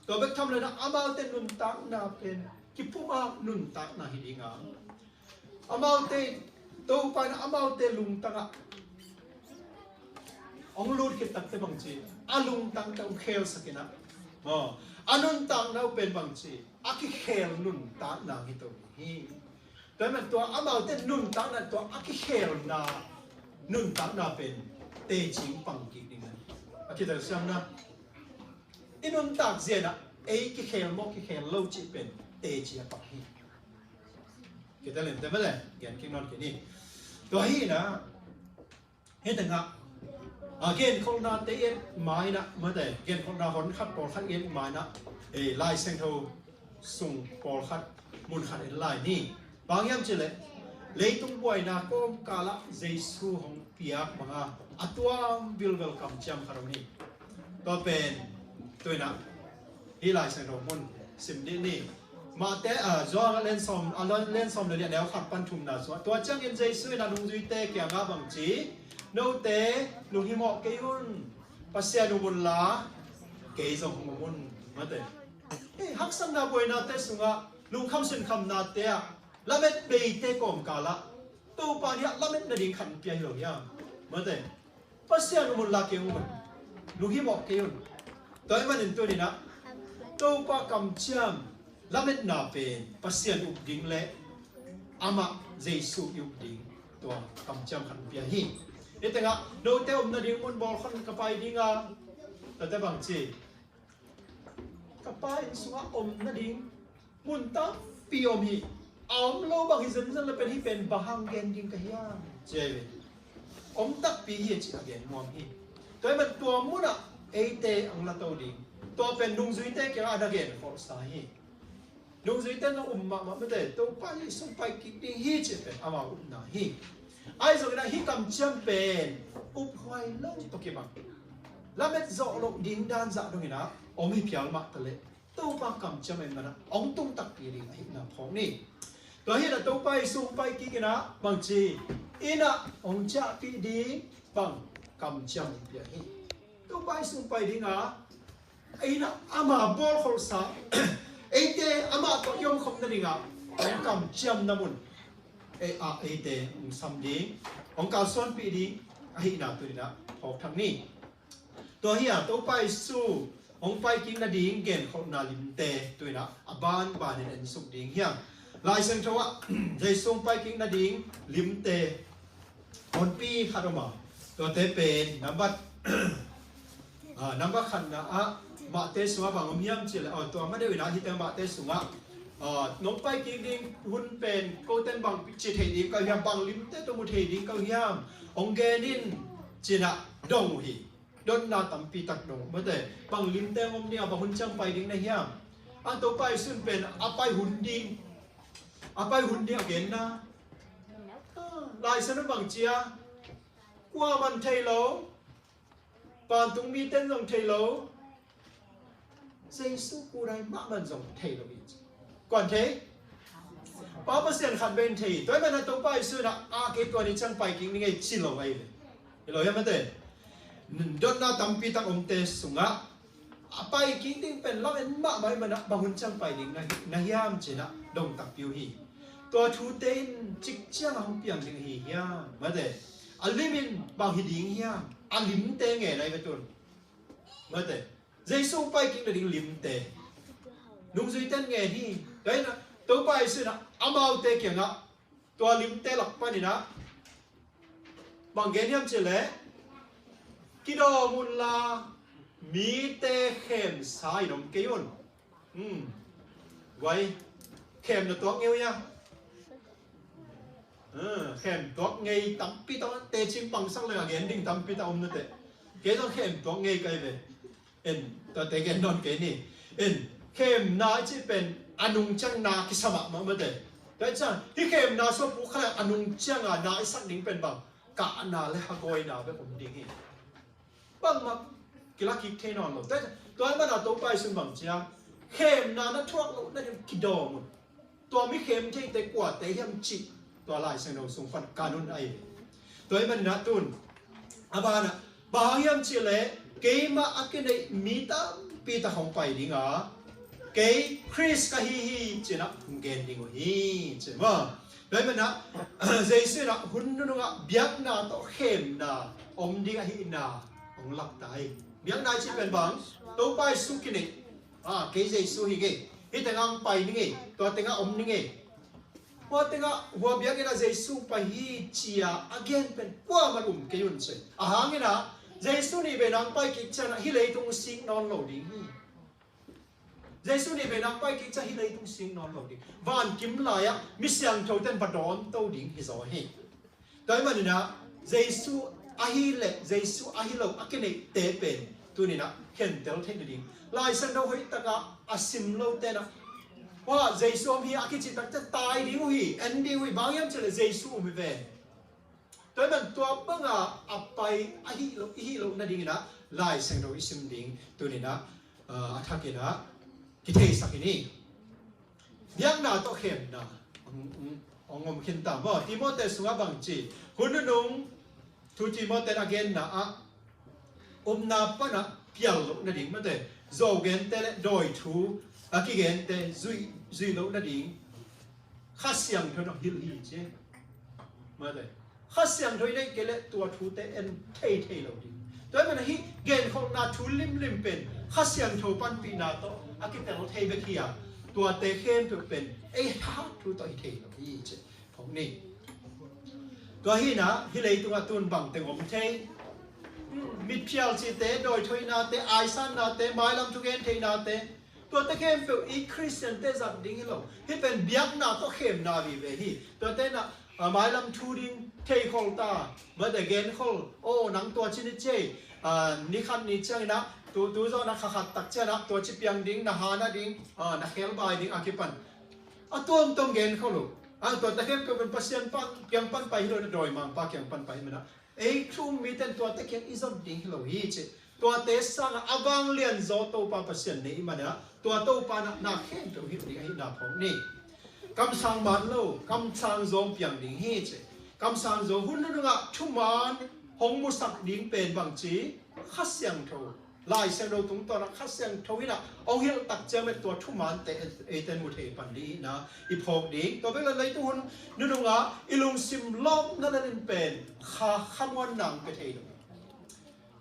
Tua bek tham lo-in ah amaute nuntakna pen kipumkhat nuntakna hi ding a, amaute, Topa in amaute lungtangah hong lut khit takteh bangci, a lungtangte hong khelsak in ah, maw, a nuntakna uh pen bangci, a kikhel nuntakna hi to hi. Tua ahih manin tua amaute nuntakna, tua a kikhelna nuntakna pen teci pang kik ding a, a kitelsiamna. I nuntak zia-in ah ei kikhel maw kikhel lo cih pen teci a pang hi. Kitel in te male, gen kik nawn kei ni. Tua hi-in ah, hih tengah, a, genkholhnate i et ma-in ah, mate, genkholhna honkhat pawlkhat i et ma-in ah, eh, Lai Siangtho sung pawlkhat, munkhat en lai ni. Bang hiam cih leh, leitung buaina kawmkalah Jesu hong piak banga a tuam vilvel kamciam khat om hi. Tua pen, tuni-in ah, hih Lai Siangtho mun sim dih ni. Mate, a, Johan a lian sawm, a lian, lian sawm le li a neu khat pan thumna sungah. Tua ciangin Jesu in a nungzuite kiangah bangci, note lunghimawh kei un, Pasian um unla, kei zong hong um un. Mate. Eh, haksatna buainate sungah, lungkham sinkhamnate ah, lamet beite kawmkalah, Topa in ah lamet nading khat pia hi lo hiam? Mate. Pasian um unla kei um un. Lunghimawh kei un. Tua ahih manin tuni-in ah Topa kamciam, lametna pen Pasian up ding le amah Jesu i up ding, tua kamciam khat pia hi. Hih tengah note om nading mun bawlkholh ka pai ding a, tua teh bangci, ka Pa inn sungah om nading mun tampi om hi. A om lo bang hi zenzen le pen hih pen bang hang gen ding ka hiam, ci hi ve. Om takpi hi ci a gen nuam hi. Tua ahih manin tua munah eite hong la to ding, tua pen nungzuite kiangah na genkholhsa hi. Nungzuite na um mahmah, mate, Topa Jesu hong pai kik ding hi cih pen amau upna hi. Ahi zongin ah hih kamciam pen uphuai lo tawh kibang, lamet zawh loh ding dan zah dongin ah om hi phial mah taleh, Topa kamciam ahih manin ah hong tung takpi ding ahihna phawk ni. Tua hi-in ah Topa Jesu hong pai kik in ah bangci, inn ah hong ciahpih ding bang kamciam hong pia hi. Topa Jesu hong pai ding a, inn ah ama bawlkholhsa, eite amah tawh i omkhop nading a hong kamciamna mun, ei, a, eite hong sam ding, hong kalsuanpih ding ahihna tuni-in ah phawk thak ni. Tua hi a, Topa Jesu hong pai kik nading genkholhna limte tuni-in ah a banbanin en suk ding hi hang. Lai Siangtho ah Jesu hong pai kik nading limte honpi khat om a, tuate pen nambat, ah, nambat khatna ah Mate sungah bang om hiam cih leh, oh, tua ma deuh in ah hihte Mate sungah, ah, nong pai kik ding hun pen kote in bang ci thei ding ka uh hiam, bang limte tawh mu thei ding ka uh hiam, hong gen in, ci-in ah dong uh hi. Dotna tampi tak dong uh, mate, bang limte hong om ding a, bang hun ciang pai ding na hiam. A, Topa Jesu in pen a pai hun ding, a pai hun ding a genna. Ah, Lai Siangtho bang ci a, kuaman thei lo, vantung mite in zong thei lo, Jesu kudai mahmah in zong thei lo hi. Kua'n thei? Pa Pasian khat bek in thei. Tua ahih manin ah Topa Jesu in ah, a, kei tua ni ciang pai kik ning ei, ci lo ahi ve. Hi lo hiam, mate? Dotna tampi tak omte sungah a pai kik ding pen lamen mahmah ahih manin ah bang hun ciang pai ding na, na hiam, ci-in ah dong takpi uh hi. Tua thute in cik ciang a hong piang ding ahi hiam, mate? A lim in bang hi ding hiam? A limte ngen ahi ve tun, mate. Jesu hong pai kik nading limte nungzuite in ngen hi. Tua hi-in ah Topa Jesu in ah amaute kiangah tua limte lak panin ah bang gen hiam cih leh, kidawm unla, Mite khemsa in om kei un. Hmm. Vai, khem na tuak ngei uh ia? Hmm, khem tuak ngei tampi tak, teci pangsak leng a gen ding tampi tak om na teh. Kei zong khem tuak ngei kai ve. En, tuate gen nawn kei ni. En, khemna i cih pen a nung ciang na kisa mahmah mate. Tua hi ciang, hih khemna sua puk kha leng a nung ciang a na i sak ding pen bang, kahna le hagawina bek om ding hi. Bangmah kila kik thei nawn lo. Tua, tua ahih manin Topa Jesuh in bang ci hiam, khemna na thuak loh nading kidawm un. Tua mi khem theite kuate hiam cih tua Lai Siangtho sung pan kan un ahi. Tua ahih manin tun, a banah, bang hang hiam cih leh keimah a kineih mi tampi tak hong pai ding a, kei Khrist ka hi hi ci-in hong gen ding uh hi ci maw. Tua ahih manin Jesuh in hun nunung ah biakna tawh khemna om ding ahihna hong lak ta hi. Biakna i cih pen bang, Topa Jesuh kineih. Ah, kei Jesuh hi ngei. Hih tengah hong pai ning ei. Tua tengah om ning ei. Hua tengah, hua biakinn ah Jesuh pai hi ci-a a gen pen kuamah um kei un ci. A hang in Jesuh nih vei nang pai kik ciangin hih leitung sik nawn lo ding hi. Jesuh nih vei nang pai kik ciang hih leitung sik nawn lo ding. Van kim lai-ah mi siangthote in va dawnto ding hi zaw hi. Tua ahih manin Jesuh ahi le Jesuh ahi lo a kineihte pen tuni-in khentel theih nading. Lai Siangtho hoih takin a sim lote in, hua Jesuh om hi a kici tak ciang tai ding uh hi, en ding uh hi, bang hiam cih leh Jesuh om hi ve. Tua ahih manin tua banga a pai ahi lo, i hih loh nadingin Lai Siangtho i sim ding tuni-in, ah, a thakin kitheisak hi ni. Biakna tawh khemna hong, hong, hong om khin ta maw. Timoti sungah bang ci, hun nunung thu Timoti a genna ah upna panah pial loh nading mate, zawgente le dawi thu a kigente zuih, zuih loh nading Kha Siangtho in hong hilh hi ci mate. Kha Siangtho i neih kei leh tua thute en thei thei lo ding. Tua ahih manin hih genkholhna thu limlim pen Kha Siangtho panpihna tawh a kitel thei bek hi a, tuate khempeuh pen ei thahat thu tawh hi thei lo hi ci phawk ni. Tua hi-in hih leitungah tun bang teng om thei, mitphial cihte, dawithoihnate, aisannate, mailam thugen theihnate, tuate khempeuh i Khristiante zat ding hi lo. Hih pen biakna tawh khemna vive hi. Tuate in, ah, mailam thu ding theikhol ta, mate genkhol, aw, nang tua ci ni ci ei, ah, ni khat ni ciangin, tu, tu zawhna kha khat tak ciangin tua ci piang ding, na ha na ding, ah, na khelbai ding a kipan a tuamtuam genkhol uh. Ah, tuate khempeuh pen Pasian pan, kiang pan pai hi lo, na dawimangpa kiang pan pai hi manin ei thu um mite in tuate kiang i zon ding hi lo hi ci. Tuate sangin a vanglian zaw Topa Pasian nei i hih manin tua Topa in na khempeuh hilh ding ahihna phawk ni. Kamsang man lo, kamsang zaw hong piang ding hi ci. Kamsang zaw hun nunungah thuman hong musak ding pen bang ci, Kha Siangtho. Lai Siangtho tungtawn ah Kha Siangtho in hong hilh tak ciang bek tua thumante eite in mu thei pan ding ahihna i phawk ding. Tua bek leh leitung hun nunungah i lungsim lawpna lel in pen kha, khamuanna hong pia thei lo.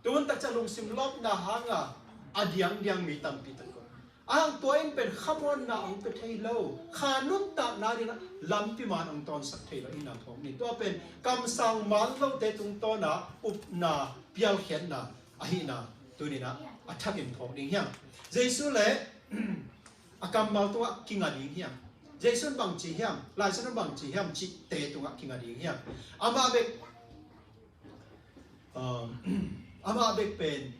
Tu hun tak ciang lungsim lawpna hangin a diangdiang mi tampi tak om. A hang tua in pen khamuanna hong pia thei lo. Kha nuntakna dingin lampi man hong tawnsak thei lo ahihna phawk ni. Tua pen kamsang man lote tungtawn ah upna pialkhiatna ahihna tuni-in a thakin phawk ding hiam? Jesuh le a kammal tungah kinga ding hiam? Jesuh in bang ci hiam? Lai Siangtho in bang ci hiam? Cihte tungah kinga ding hiam? Amah bek, um, amah bek pen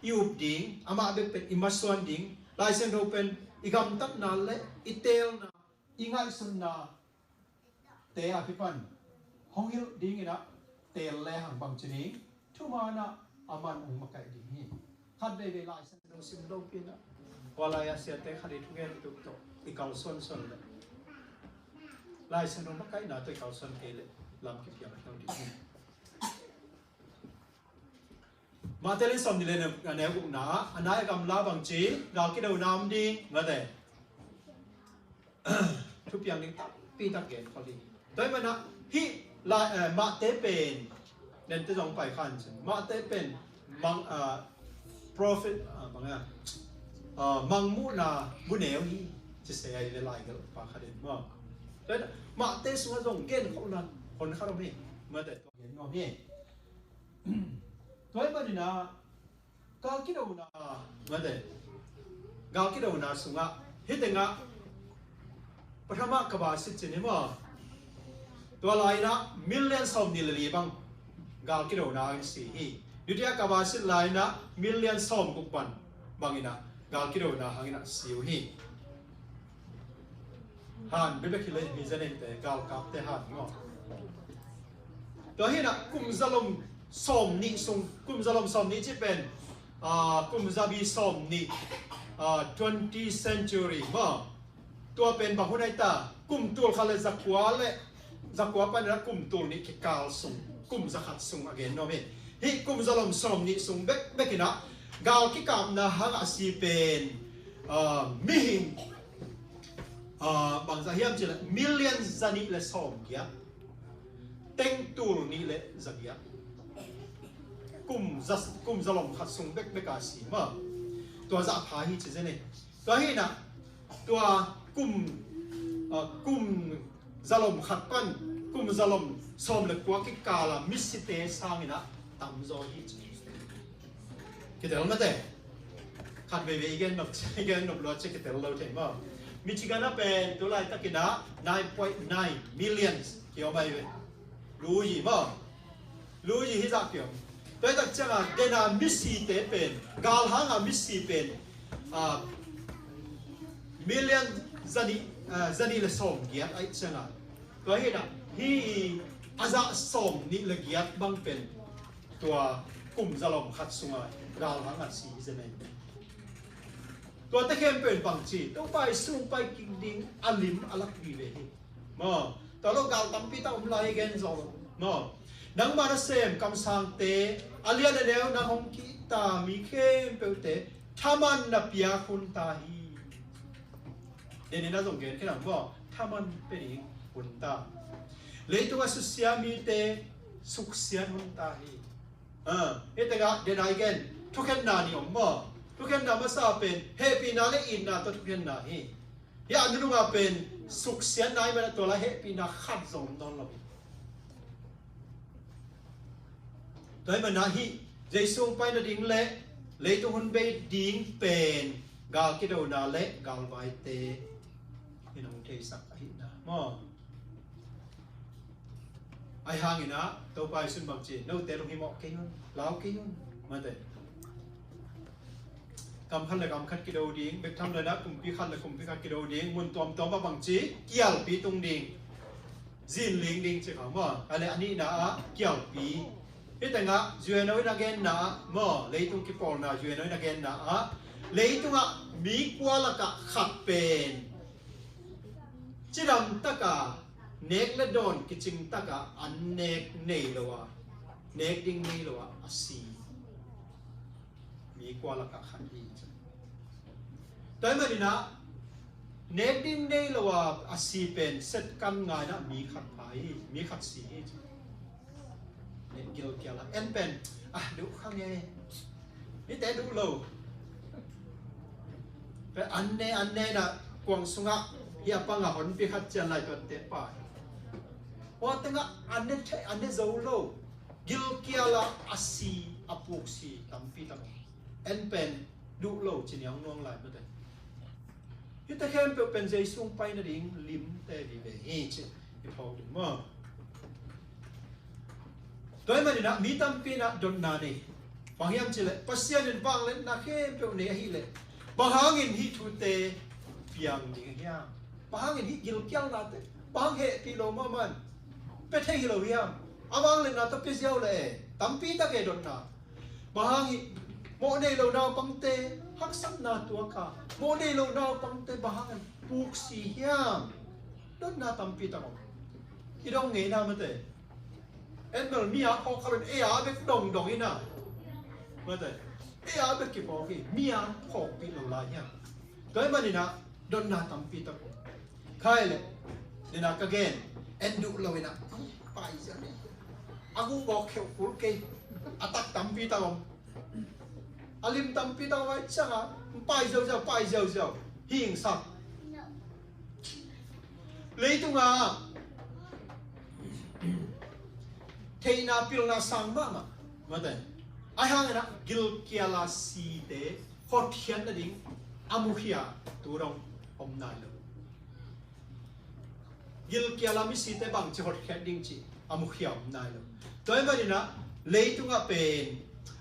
i up ding, amah bek pen i masuan ding. Lai Siangtho pen i gamtatna le i teelna, i ngaihsutna te a kipan hong hilh dingin teel lehang bang ci ding, thuman ah aman hong makaih ding hi. Khat veivei Lai Siangtho sim lopi-in, hua lai-a siate khat i thugen tuk tawh i kalsuansuan leh, Lai Siangtho makaihna tawh i kalsuan kei leh lam kiphial khin ding hi. Matthai lian sawmnih le nga, neu gukna ah, a nai a gamla bang ci, gal kidona om ding, mate. Thupiang ding tampi tak genkhol hi. Tua ahih manin hih lai, eh, Matthai pen, nente zong pai khan cin. Matthai pen mang, ah, prophet, ah, bang a, ah, mangmuhna bu neu hi. Ci se ai ve lai gelhpa khat in maw. Tua ahih manin Matthai sungah zong genkholhna hon khat om hi. Mate tua gen nuam hi. Tua ahih manin Gal kidona, mate. Gal kidona sungah, hih tengah, pathama kabasit cin hi maw. Tua lai-inah million sawm nih le li bang gal kidona hangin si hi. Dutia kabasit lai-inah million sawm guk pan banginah gal kidona hanginah si uh hi. Han bebek hi le hi, zanente galkapte han maw. Tua hinah kum zalom sawm nih sung, kum zalom sawm nih cih pen, ah, kum zabi sawm nih, ah, twenty century maw. Tua pen bang hun ai ta, kum tul khat le zakua le, zakua paninah kum tul nih kikal sung, kum zakhat sung a gen nuam hi. Hih kum zalom sawm nih sung bekbekinah gal kikapna hang a si pen, ah, mihing, ah, bangzah hiam cih leh million zanih le sawm giat, teng tul nih le zagiat, kum za, kum zalom khat sung bekbek a si maw. Tua zah pha hi ci zen e. Tua hinah tua kum, ah, kum zalom khat pan kum zalom sawm le kua kikala misite sanginah tamzaw hi ci. Kitel mate. Khat veivei i gen nop, i gen nop lua ci kitel lo thei maw. Michigan a pen tu laitakinah nine point nine millions kiom ai ve. Luyi maw. Luyi hi zah kiom. Tua hi tak cianga dena misite pen, galhanga misi pen, ah, million zanih, ah, zanih le sawm giat ai cianga. Tua hinah hi a zah sawm nih le giat bang pen tua kum zalom khat sunga galhanga si hi zen ai. Tuate khempeuh in bangci, Topa i sung pai kik ding a lim a lak vive hi. Maw, tua lo gal tampi tak om lai gen zaw lo. Maw, nangma nasem kamsangte a lian a neu nang hong kihta mi khempeuhte thaman na piak hun ta hi. Denin a zong gen khin ang maw, thaman pe ding hun ta. Leitung a susia mite suksiat hun ta hi. Ah, hih tengah dena i gen thukhenna nih om maw. Thukhenna masa pen hehpihna le itna tawh thukhenna hi. Hih a nunungah pen suksiatna i manah tua lai hehpihna khat zong om nawn lo hi. Tua i manah hih Jesu hong pai nading le leitung hun bei ding pen gal kidona le galvaite in hong theisak ahihna maw. Ahi hanginah Topa Jesu'n bang ci, note lunghimawh kei un, lau kei un, mate. Kam khat le kam khat kido ding, bek tham le na kumpi khat le kumpi khat kido ding, mun tuamtuam ah bang ci, kialpi tung ding. Zinling ding ci kha maw, a le a nihna ah kialpi. Hih tengah U N O in a genna ah maw, leitung kipawlna U N O in a genna ah, leitungah mi kua lakah khat pen cidam taka nek le dawn kicing taka an nek nei lo a, nek ding nei lo a, a si mi kua lakah khat hi ci. Tua ahih maninah nek ding nei lo a, a si pen set kan ngainah mi khat pha hi, mi khat si hi ci. Gilkial a en pen, ah, duh kha nge. Mite duh lo. Pen an ne, an ne na kuang sungah hi a pangah honpi khat cian lai tuan teh pa hi. Hua tengah an ne thei, an ne zo lo. Gilkial a, a si, a puk si tampi tak. En pen duh lo ci niang nuang lai mate. Hihte khempeuh pen Jesu hong pai nading limte vive hi ci i phawk ding maw. Tua ahih maninah mi tampi inah dotna nei. Bang hiam cihleh Pasian in vangliatna khempeuh nei ahileh bang hangin hih thute piang ding hiam? Bang hangin hih gilkialnate bang hang hehpih lo mahmah in pia thei hi lo hiam? A vangliatna tawh pia ziau leh e, tampi tak e dotna. Bang hang hih mawh nei lo naupangte haksatna tuak a, mawh nei lo naupangte bang hangin puk si hiam? Dotna tampi tak om. I dong ngeina mate. En bel mi a phawk kha lo in ei a bek dongdong ina. Mate. Ei a bek kiphawk hi, mi a phawkpih lo lai hiam? Tua ahih maninah dotna tampi tak om. Khai le nina ka gen, en duh lo ina, pai ziau ni. A guh bawk kheuh kul kei. A tak tampi tak om. A lim tampi tak om ai cianga pai ziauziau, pai ziauziau. Hingsak. Leitunga theihna pilna sang mahmah. Mate. Ahi hangin ah gilkial a site hotkhiat nading a mukhia tu dong om nai lo. Gilkial a misite bangci hotkhiat ding cih a mukhia om nai lo. Tua ahih manin ah leitungah pen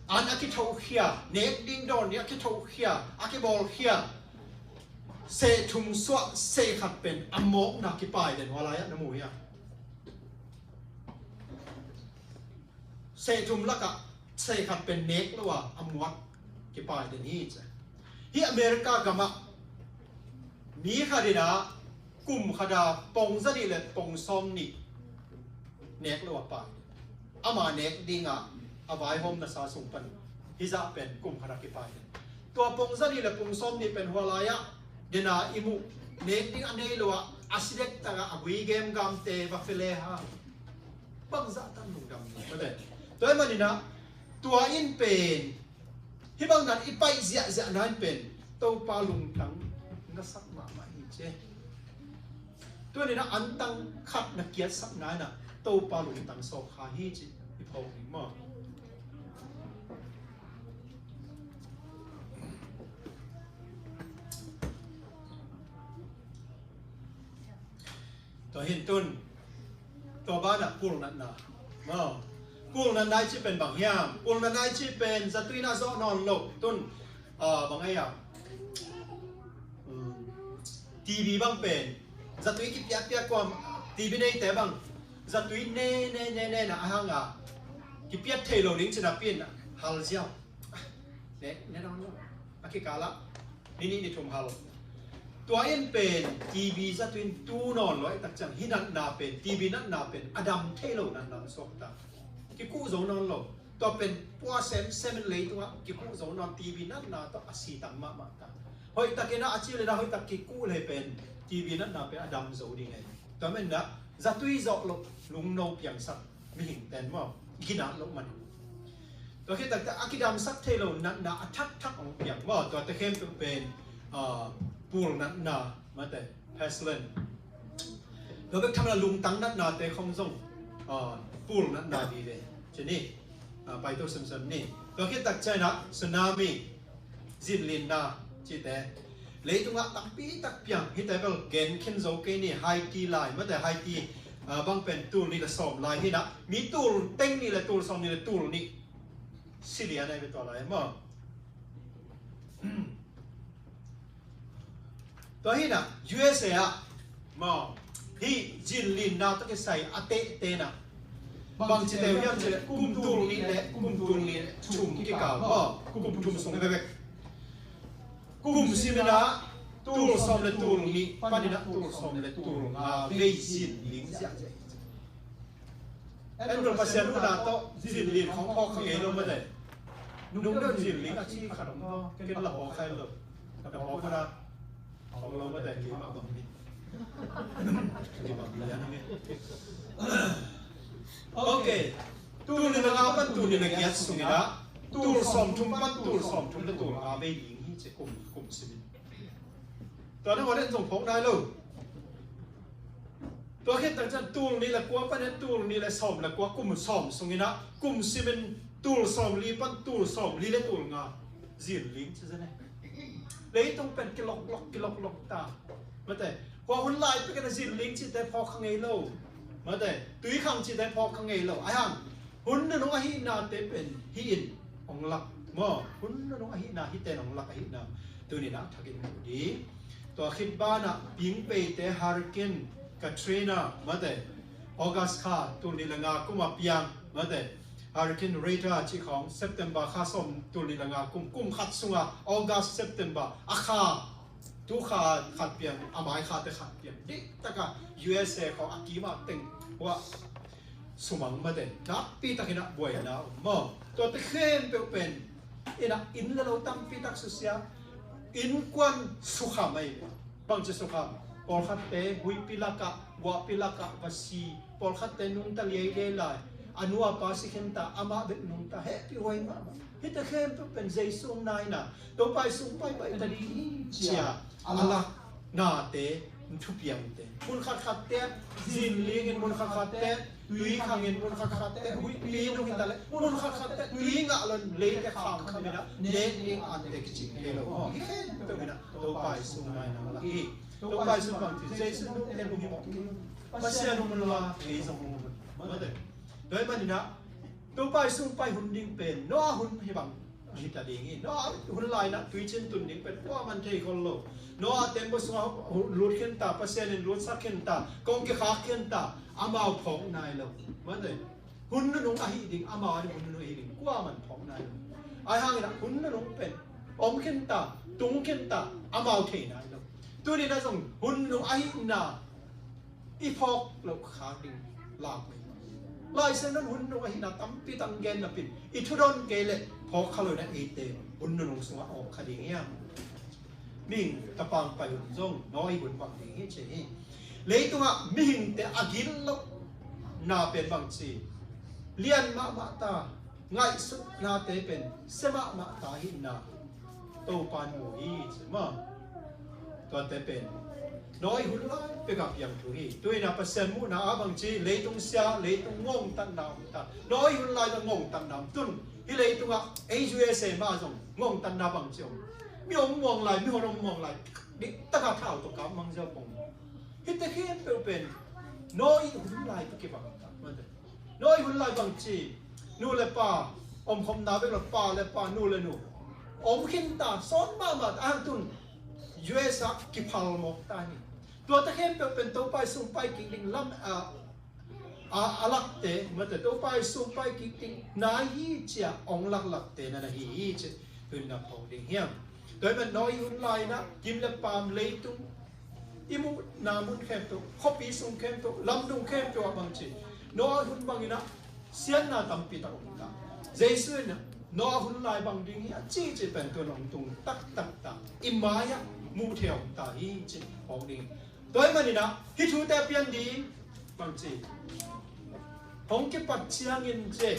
an a kithohkhia, nek ding dawn ding a kithohkhia, a kibawlkhia, seh thum suah seh khat pen a mawkna kipai den hua lai-ah na mu hiam? Seh thum lakah seh khat pen nek lo a, a muat kipai den hi ci. Hih America gamah mi khat in ah kum khat a pong za nih le pong sawm nih nek lo a pai. Ama nek ding a, a vaihawmna sa sung pan hih zah pen kum khat a kipai den. Tua pong za nih le pong sawm nih pen hua lai-ah den a i muh, nek ding a nei lo a, a si dektak a, a gui gemgamte va fe le hang. Bangzah tan lungdam ding, mate. Tua ahih manin ah tua in pen hih bang dan i paih ziahziahna in pen Topa lungtang na sak mahmah hi ci. Tua in ah antang khat na kiatsakna in ah Topa lungtang sawk kha hi ci i phawk ding maw? Tua hi in tun, tua banah pulnatna. Maw? Pulnatna i cih pen bang hiam? Pulnatna i cih pen zatui in a zawh nawn lo. Tun, ah, bang ei ah, um, T V bang pen zatui kipiakpiak kuam, T V neite bang zatui ne ne ne ne na a hang a kipiat thei lo ding ci napi in hal ziau. Ne ne nawn lo. A kikal ah ni nih ni thum hal. Tua in pen T V zatui in tu nawn lo ahih tak ciang hih natna pen, T V natna pen a dam thei lo natna hong suak ta. Kikuh zo nawn lo. Tua pen pua semsem in leitungah kikuh zo nawn, T V natna tawh a sitang mahmah ta. Hoih takin ah a ci le na hoih tak kikuh le pen T V natna pen a dam zo ding ei. Tua manin ah zatui zawh loh lungno piangsak mihing ten maw, ginat loh manin. Tua khit takte a kidamsak thei lo natna a thakthak hong piang maw, tuate khempeuh pen, ah, pulnatna, mate, pestilence. Tua bek tham lo lungtang natnate khong zong, ah, pulnatna vive ci ni. Ah, paito semsem ni. Tua khit tak ciangin ah tsunami, zinlinna cihte. Leitungah tampi tak piang, hihte bel gen khin zo kei ni, Haiti lai, mate, Haiti, ah, bang pen tul nih le sawm lai hi in ah, mi tul teng nih le tul sawm nih le tul nih si lian ahi ve tua lai maw. Tua hi in ah U S A ah maw, hih zinlinna tawh kisai a tehte in ah bangci teu hiam cih leh kum tul nih le kum tul nih le thum kikal maw, kum thum sung bekbek. Kum sim in ah tul sawm le tul nih panin ah tul sawm le tul nga vei zinling ziahziah. En bel Pasian huhna tawh zinling khong phawk kha ngei lo mate. Nung deuh zinling a ci khat om tawh ken la phawk kha lo. La phawk kha na. Phawk lo mate, keimah bang hi. Keimah bang hi. Ok. Tul nih le nga pan tul nih le giat sungin ah tul sawm thum pan tul sawm thum le tul nga vei ling hi ci kum, kum simin. Tua nangawn in zong phawk nai lo. Tua khit tak ciang tul nih le kua panin tul nih le sawm le kua, kum sawm sungin ah kum simin tul sawm li pan tul sawm li le tul nga zinling ci zen e. Leitung pen kiloklok, kiloklok ta. Mate, hua hun lai pekin a zinling cihte phawk kha ngei lo. Mate, tuikhang cihte phawk kha ngei lo. Ahi hang hun nunung ahihnate pen hih in hong lak maw? Hun nunung ahihna hihte in hong lak ahihna tuni-in ah thakin mu ding. Tua khit banah pingpeite Hurricane Katrina, mate, August kha tul nih le nga kum a piang, mate, Hurricane Rita cih khawng September kha sawm, tul nih le nga kum, kum khat sunga August, September a kha, tu kha khat piang, a mai khate khat piang. Dihtaka U S A khawng a kim a teng hua sumang mate, nakpi takin ah buaina om maw? Tuate khempeuh pen in ah inn le lo tampi tak susia, innkuan sukham ahi ve. Bangci sukham? Pawlkhatte huihpi lakah, guahpi lakah va si, pawlkhatte nungta liailiai lai, a nu a pa si khinta, amah bek nungta, hehpih huai mahmah. Hihte khempeuh pen Jesu hong na in ah, Topa i sung paipai ta ding hi cia a lak nate thupiangte, mun khatkhatte zinlingin, mun khatkhatte tui khangin, mun khatkhatte huihpi nung hi ta leh, mun khatkhatte tui ngah lo in leite kham khamin ah nek ding ante kicing thei lo. Aw, hih khempeuh in ah Topa Jesu ngaihna lak hi. Topa Jesu bang ci, Jesu nungte hong hi mawk in, Pasian hong hun la, kei zong hong hun, mate. Tua ahih manin ah Topa Jesu hong pai hun ding pen Noah hun hi bang hi ta ding hi. Noah hun lai-in ah tuicin tun ding pen kuaman thei khol lo. Noah tembaw sungah lut khin ta, Pasian in lutsak khin ta, kong kikhak khin ta, amau phawk nai lo. Mate. Hun nunung ahih ding, amau hun nunung ahih ding kuaman phawk nai lo. Ahih hangin ah hun nunung pen om khin ta, tung khin ta, amau thei nai lo. Tuni-in ah zong hun nunung ahihna i phawk loh khak ding lak mai. Lai Siangtho in hun nunung ahihna tampi tak gen napi-in, i thudon kei leh phawk kha lo-in ah eite hun nunung sungah om kha ding hiam? Mihing tapa hong pai hun zong Noah hun bang ding hi ci hi. Leitungah mihingte a gilo na pen bang ci, lian mahmah ta, ngaihsutnate pen sia mahmah ta ahihna Topa in mu hi ci maw. Tuate pen Noah hun lai pek a piang thu hi. Tu-in ah Pasian muhna ah bang ci, leitung sia, leitung ngongtatna om ta. Noah hun lai zong ngongtatna om, tun hih leitungah ei U S A mah zong ngongtatna bang ci om. Mi om muang lai, mihon om muang lai, diktak a thau tawh kap mang ziau pong. Hihte khempeuh pen Noah hun lai tawh kibang ta. Noah hun lai bang ci, nu le pa, omkhopna bek lo, pa le pa, nu le nu, om khin ta, sawn mahmah ta, a hang tun U S A kiphal mawk ta hi. Tuate khempeuh pen Topa Jesu hong pai kik ding lam, a, a, a lakte, mate, Topa Jesu hong pai kik ding nai hi ci-a hong laklakte na na hi hi ci. Tu-in ah phawk ding hiam? Tua ahih manin Noah hun lai-in ah gim le paam, leitung, i muhna mun khempeuh, khuapi sung khempeuh, lamdung khempeuh ah bang ci, Noah hun bangin ah siatna tampi tak om ta. Jesu in ah Noah hun lai bang ding hi a cihcih pen tu-in hong tung taktak ta, i mai-ah muh theih om ta hi ci phawk ding. Tua ahih manin ah hih thute a pian ding bang ci, hong kipat ciangin ci,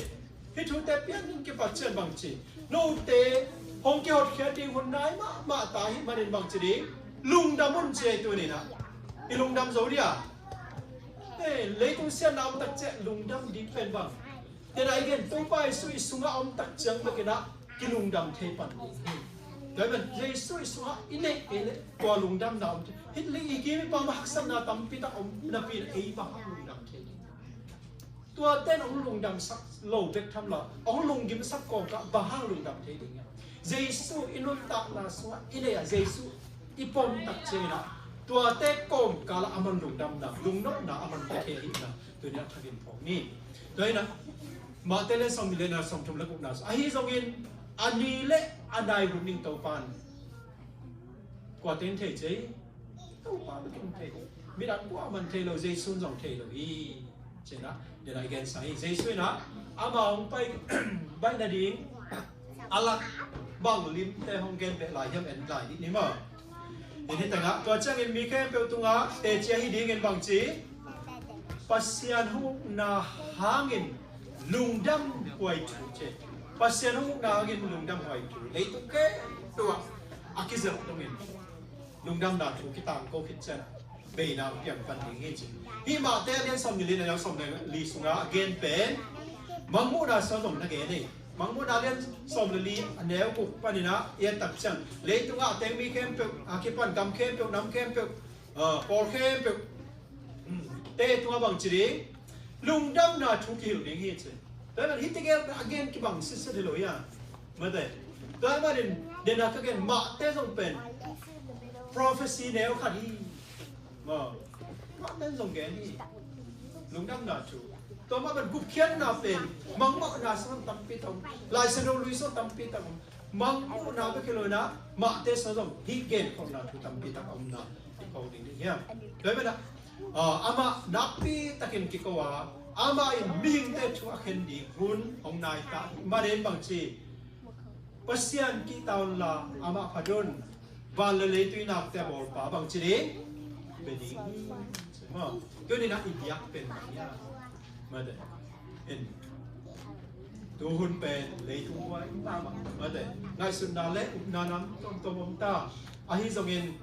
hih thute pian ding kipat ciang bang ci, note hong kihotkhiat ding hun nai mahmah ta ahih manin bang ci ding, lungdam un ci hi. Tuni-in ah i lungdam zo dia? Ei, leitung siatna om tak ciang lungdam ding pen bang, tua-in ah i gen, Topa Jesu i sungah om tak ciang bekin ah kilungdam thei pan ding hi. Tua ahih manin Jesu i sungah i neih kei leh tua lungdamna om thei. Hih leh i kim i pam ah haksatna tampi tak om napi-in ei bang hang lungdam thei ding? Tuate in hong lungdamsak lo bek tham lo, hong lunggimsak kawmkal ah bang hang lungdam thei ding hiam? Jesu i nuntakna sungah i neih a, Jesu i pom tak ciangin ah tuate kawmkal ah a man lungdamna, lungnopna a man pia thei ahihna tuni-in ah thakin phawk ni. Tua ahih manin ah Matthai lian sawmnih le nihna, sawmthum le gukna sung, ahi zongin a ni le a nai hun ding Topa in, kuate in thei ci hi? Topa bek in thei. Midang kuaman thei lo, Jesu in zong thei lo hi. Ci-in ah, tua-in ah i gensa hi. Jesu in ah amah hong pai baih nading a lak bang limte hong gen beh lai hiam, en lai dih ni maw. Tua ciangin mi khempeuh tungah teci ahi dingin bang ci, Pasian hong ukna hangin lungdamhuai thu ci. Pasian hong ukna hangin lungdamhuai thu. Leitung khempeuh ah a kizelh dongin lungdamna thu kitangko khit ciangin beina hong piang pan ding hi ci. Hih Matthai a lian sawmnih le li, a neu sawm le li sungah a gen pen Mangmuhna sungah zong na gen hi. Mangmuhna a lian sawm le li, a neu guk panin ah i et tak ciang, leitungah a teng mi khempeuh, a kipan gam khempeuh, nam khempeuh, ah, pawl khempeuh, hmm, te tungah bang ci ding? Lungdamna thu kihilh ding hi ci. Tua ahih manin hih tegel a gen kibang sitset hi lo hi a. Mate. Tua ahih manin, tua-in ah ka gen Matthai zong pen prophecy neu khat hi. Maw. Matthai zong gen hi. Lungdamna thu. Tua mah bang gupkhiatna pen Mangmuhna sungah tampi tak om. Lai Siangtho Lui sungah tampi tak om. Mangmuhna bek hi lo-in ah Matthai sungah zong hih genkholhna thu tampi tak a omna i phawk ding hiam? Tua ahih manin ah, ah, amah nakpi takin kiko a, amah in mihingte thu a khen ding hun hong nai ta ahih manin bang ci, Pasian kihta unla amah phat un, van le leitui nakte a bawlpa bang ci ding? Bia ding hi. Maw. Tuni-in ah i biak pen bang hiam? Mate. En. Tu hun pen leitung huai mahmah. Mate. Ngaihsutna le upna nam tuamtuam om ta. Ahi zongin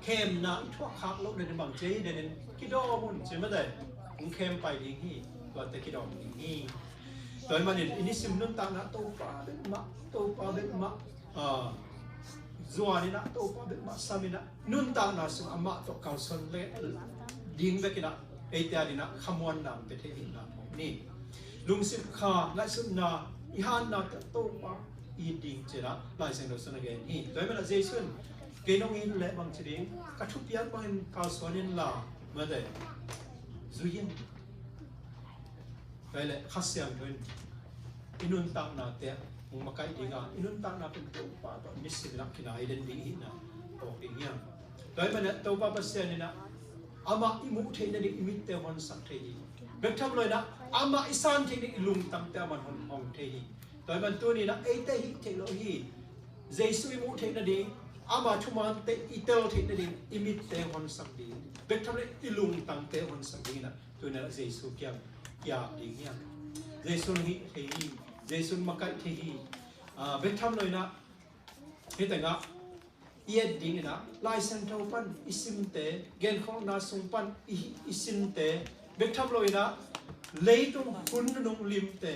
khemna i thuak khak loh nading bang ci hi, denin kidawm un ci mate. Hong khem pai ding hi. Tuate kidawm ding hi. Tua ahih manin i nisim nuntakna Topa bek mah, Topa bek mah, ah, zuan in ah, Topa bek mah sam in ah, nuntakna sung amah tawh kalsuan le ding bek in ah, eite ading ah khamuanna hong pia thei ding na phawk ni. Lungsim kha, ngaihsutna, i hatna tawh Topa i ding ci-in ah Lai Siangtho sung a gen hi. Tua ahih manin ah Jesu in, kei nong it leh bang ci ding, ka thupiak bangin kalsuan inla, mate, zui in. Tua ahih leh Kha Siangtho in i nuntaknate hong makaih ding a, i nuntakna pen Topa tawh nisim in ah kinai den ding hi na, phawk ding hi hang. Tua ahih manin ah Topa Pasian in ah amah i muh theih nading i mitte hong honsak thei hi. Bek tham lo in ah amah i san theih nading i lungtangte amah in hong hong thei hi. Tua ahih manin tuni in ah eite hih theih loh hi. Jesu i muh theih nading, ama thumaante i tel theih nading i mitte hong honsak ding, bek tham lo in i lungtangte hong honsak ding in ah tuni in ah Jesu kiang kiap ding hi hang. Jesu in hih thei hi. Jesu in makaih thei hi. Ah, bek tham lo in ah hih tengah i et ding in ah, Lai Siangtho pan i simte, genkholhna sung pan i, i simte, bek tham lo in ah leitung hun nunung limte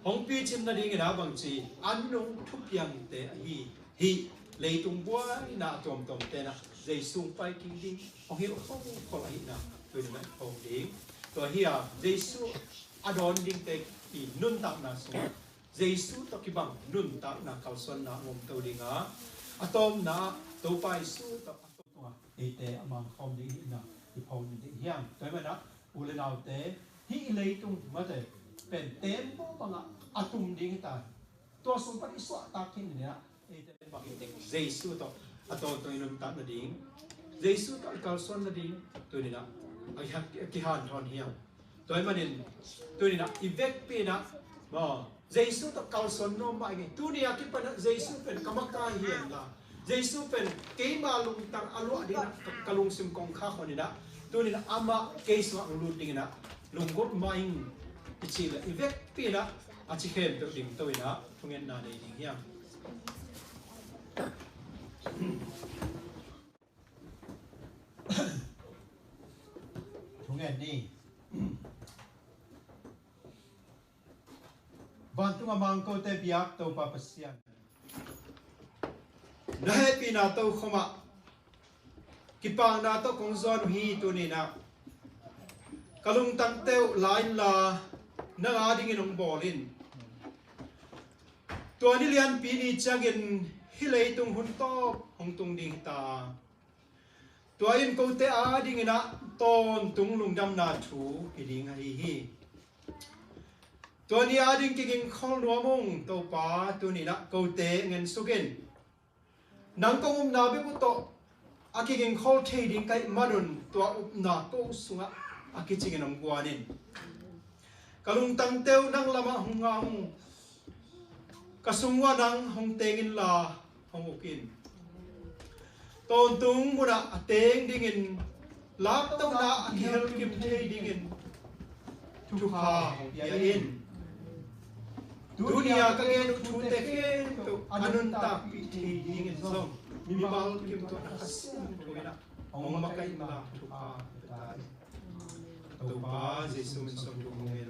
hong picin nading in ah bangci, an nung thupiangte ahi, hih leitung buaina a tuamtuamte in ah Jesu pai kik ding hong hilh khol ahihna tuni in ah phawk ding. Tua hi a, Jesu a dawn dingte i nuntakna sung Jesu tawh kibang nuntakna kalsuanna a ngomto ding a, a tawpna ah Topa Jesu tawh a tawp tungah eite a mangkhawm ding hi in ah i phawk ding hi hang. Tua ahih manin ah u le naute, hih i leitung mate pen tembaw bangah a tum ding hi ta hi. Tua sung pan i suahtak khin in ah eite bang hi teng Jesu tawh a tawntung i nuntak nading, Jesu tawh i kalsuan nading tuni in ah a kiha-, a kihanthawn hi hang. Tua ahih manin tuni in ah i vekpi in ah, maw, Jesu tawh kalsuan nuam mah ing ei. Tuni a kipan ah Jesu pen ka makai hi henla, Jesu pen keima lungtang a luah ding in ah ka, ka lungsim kong khak hon in ah, tuni in ah amah kei sungah hong lut ding in ah lunggulh mah ing i cih leh i vekpi in ah a ci khempeuh dingto in ah thungetna nei ding hi hang. Thungen ni. Vantung a mangkote biak Topa Pasian, na hehpihna tokhom ah kipakna tawh kong zuan uh hi. Tuni in ah ka lungtangte uh la inla, nang adingin hong bawl in. Tua ni lianpi ni ciangin hih leitung hun tawp hong tung ding hi ta. Tua in kote adingin ah tawntung lungdamna thu hi ding ahi hi. Tua ni ading kigingkhol nuam ung Topa, tuni in ah kote ngensuk in. Nang kong upna bek uh tawh a kigingkhol thei ding ka hih manun tua upna ko sungah a kicingin hong guan in. Ka lungtangte uh nang lamah hong ngah ung. Ka sung uah nang hong teng inla hong uk in. Tawntung munah a teng dingin, laptohna a kihelkim thei dingin thupha hong pia in. Tuni a ka gen uh thute khempeuh a nuntakpih thei dingin zong mimal kim tawh na Kha Siangtho in ah hong makaih inla thupha pia ta in. Topa Jesu min suang thu hong ngen.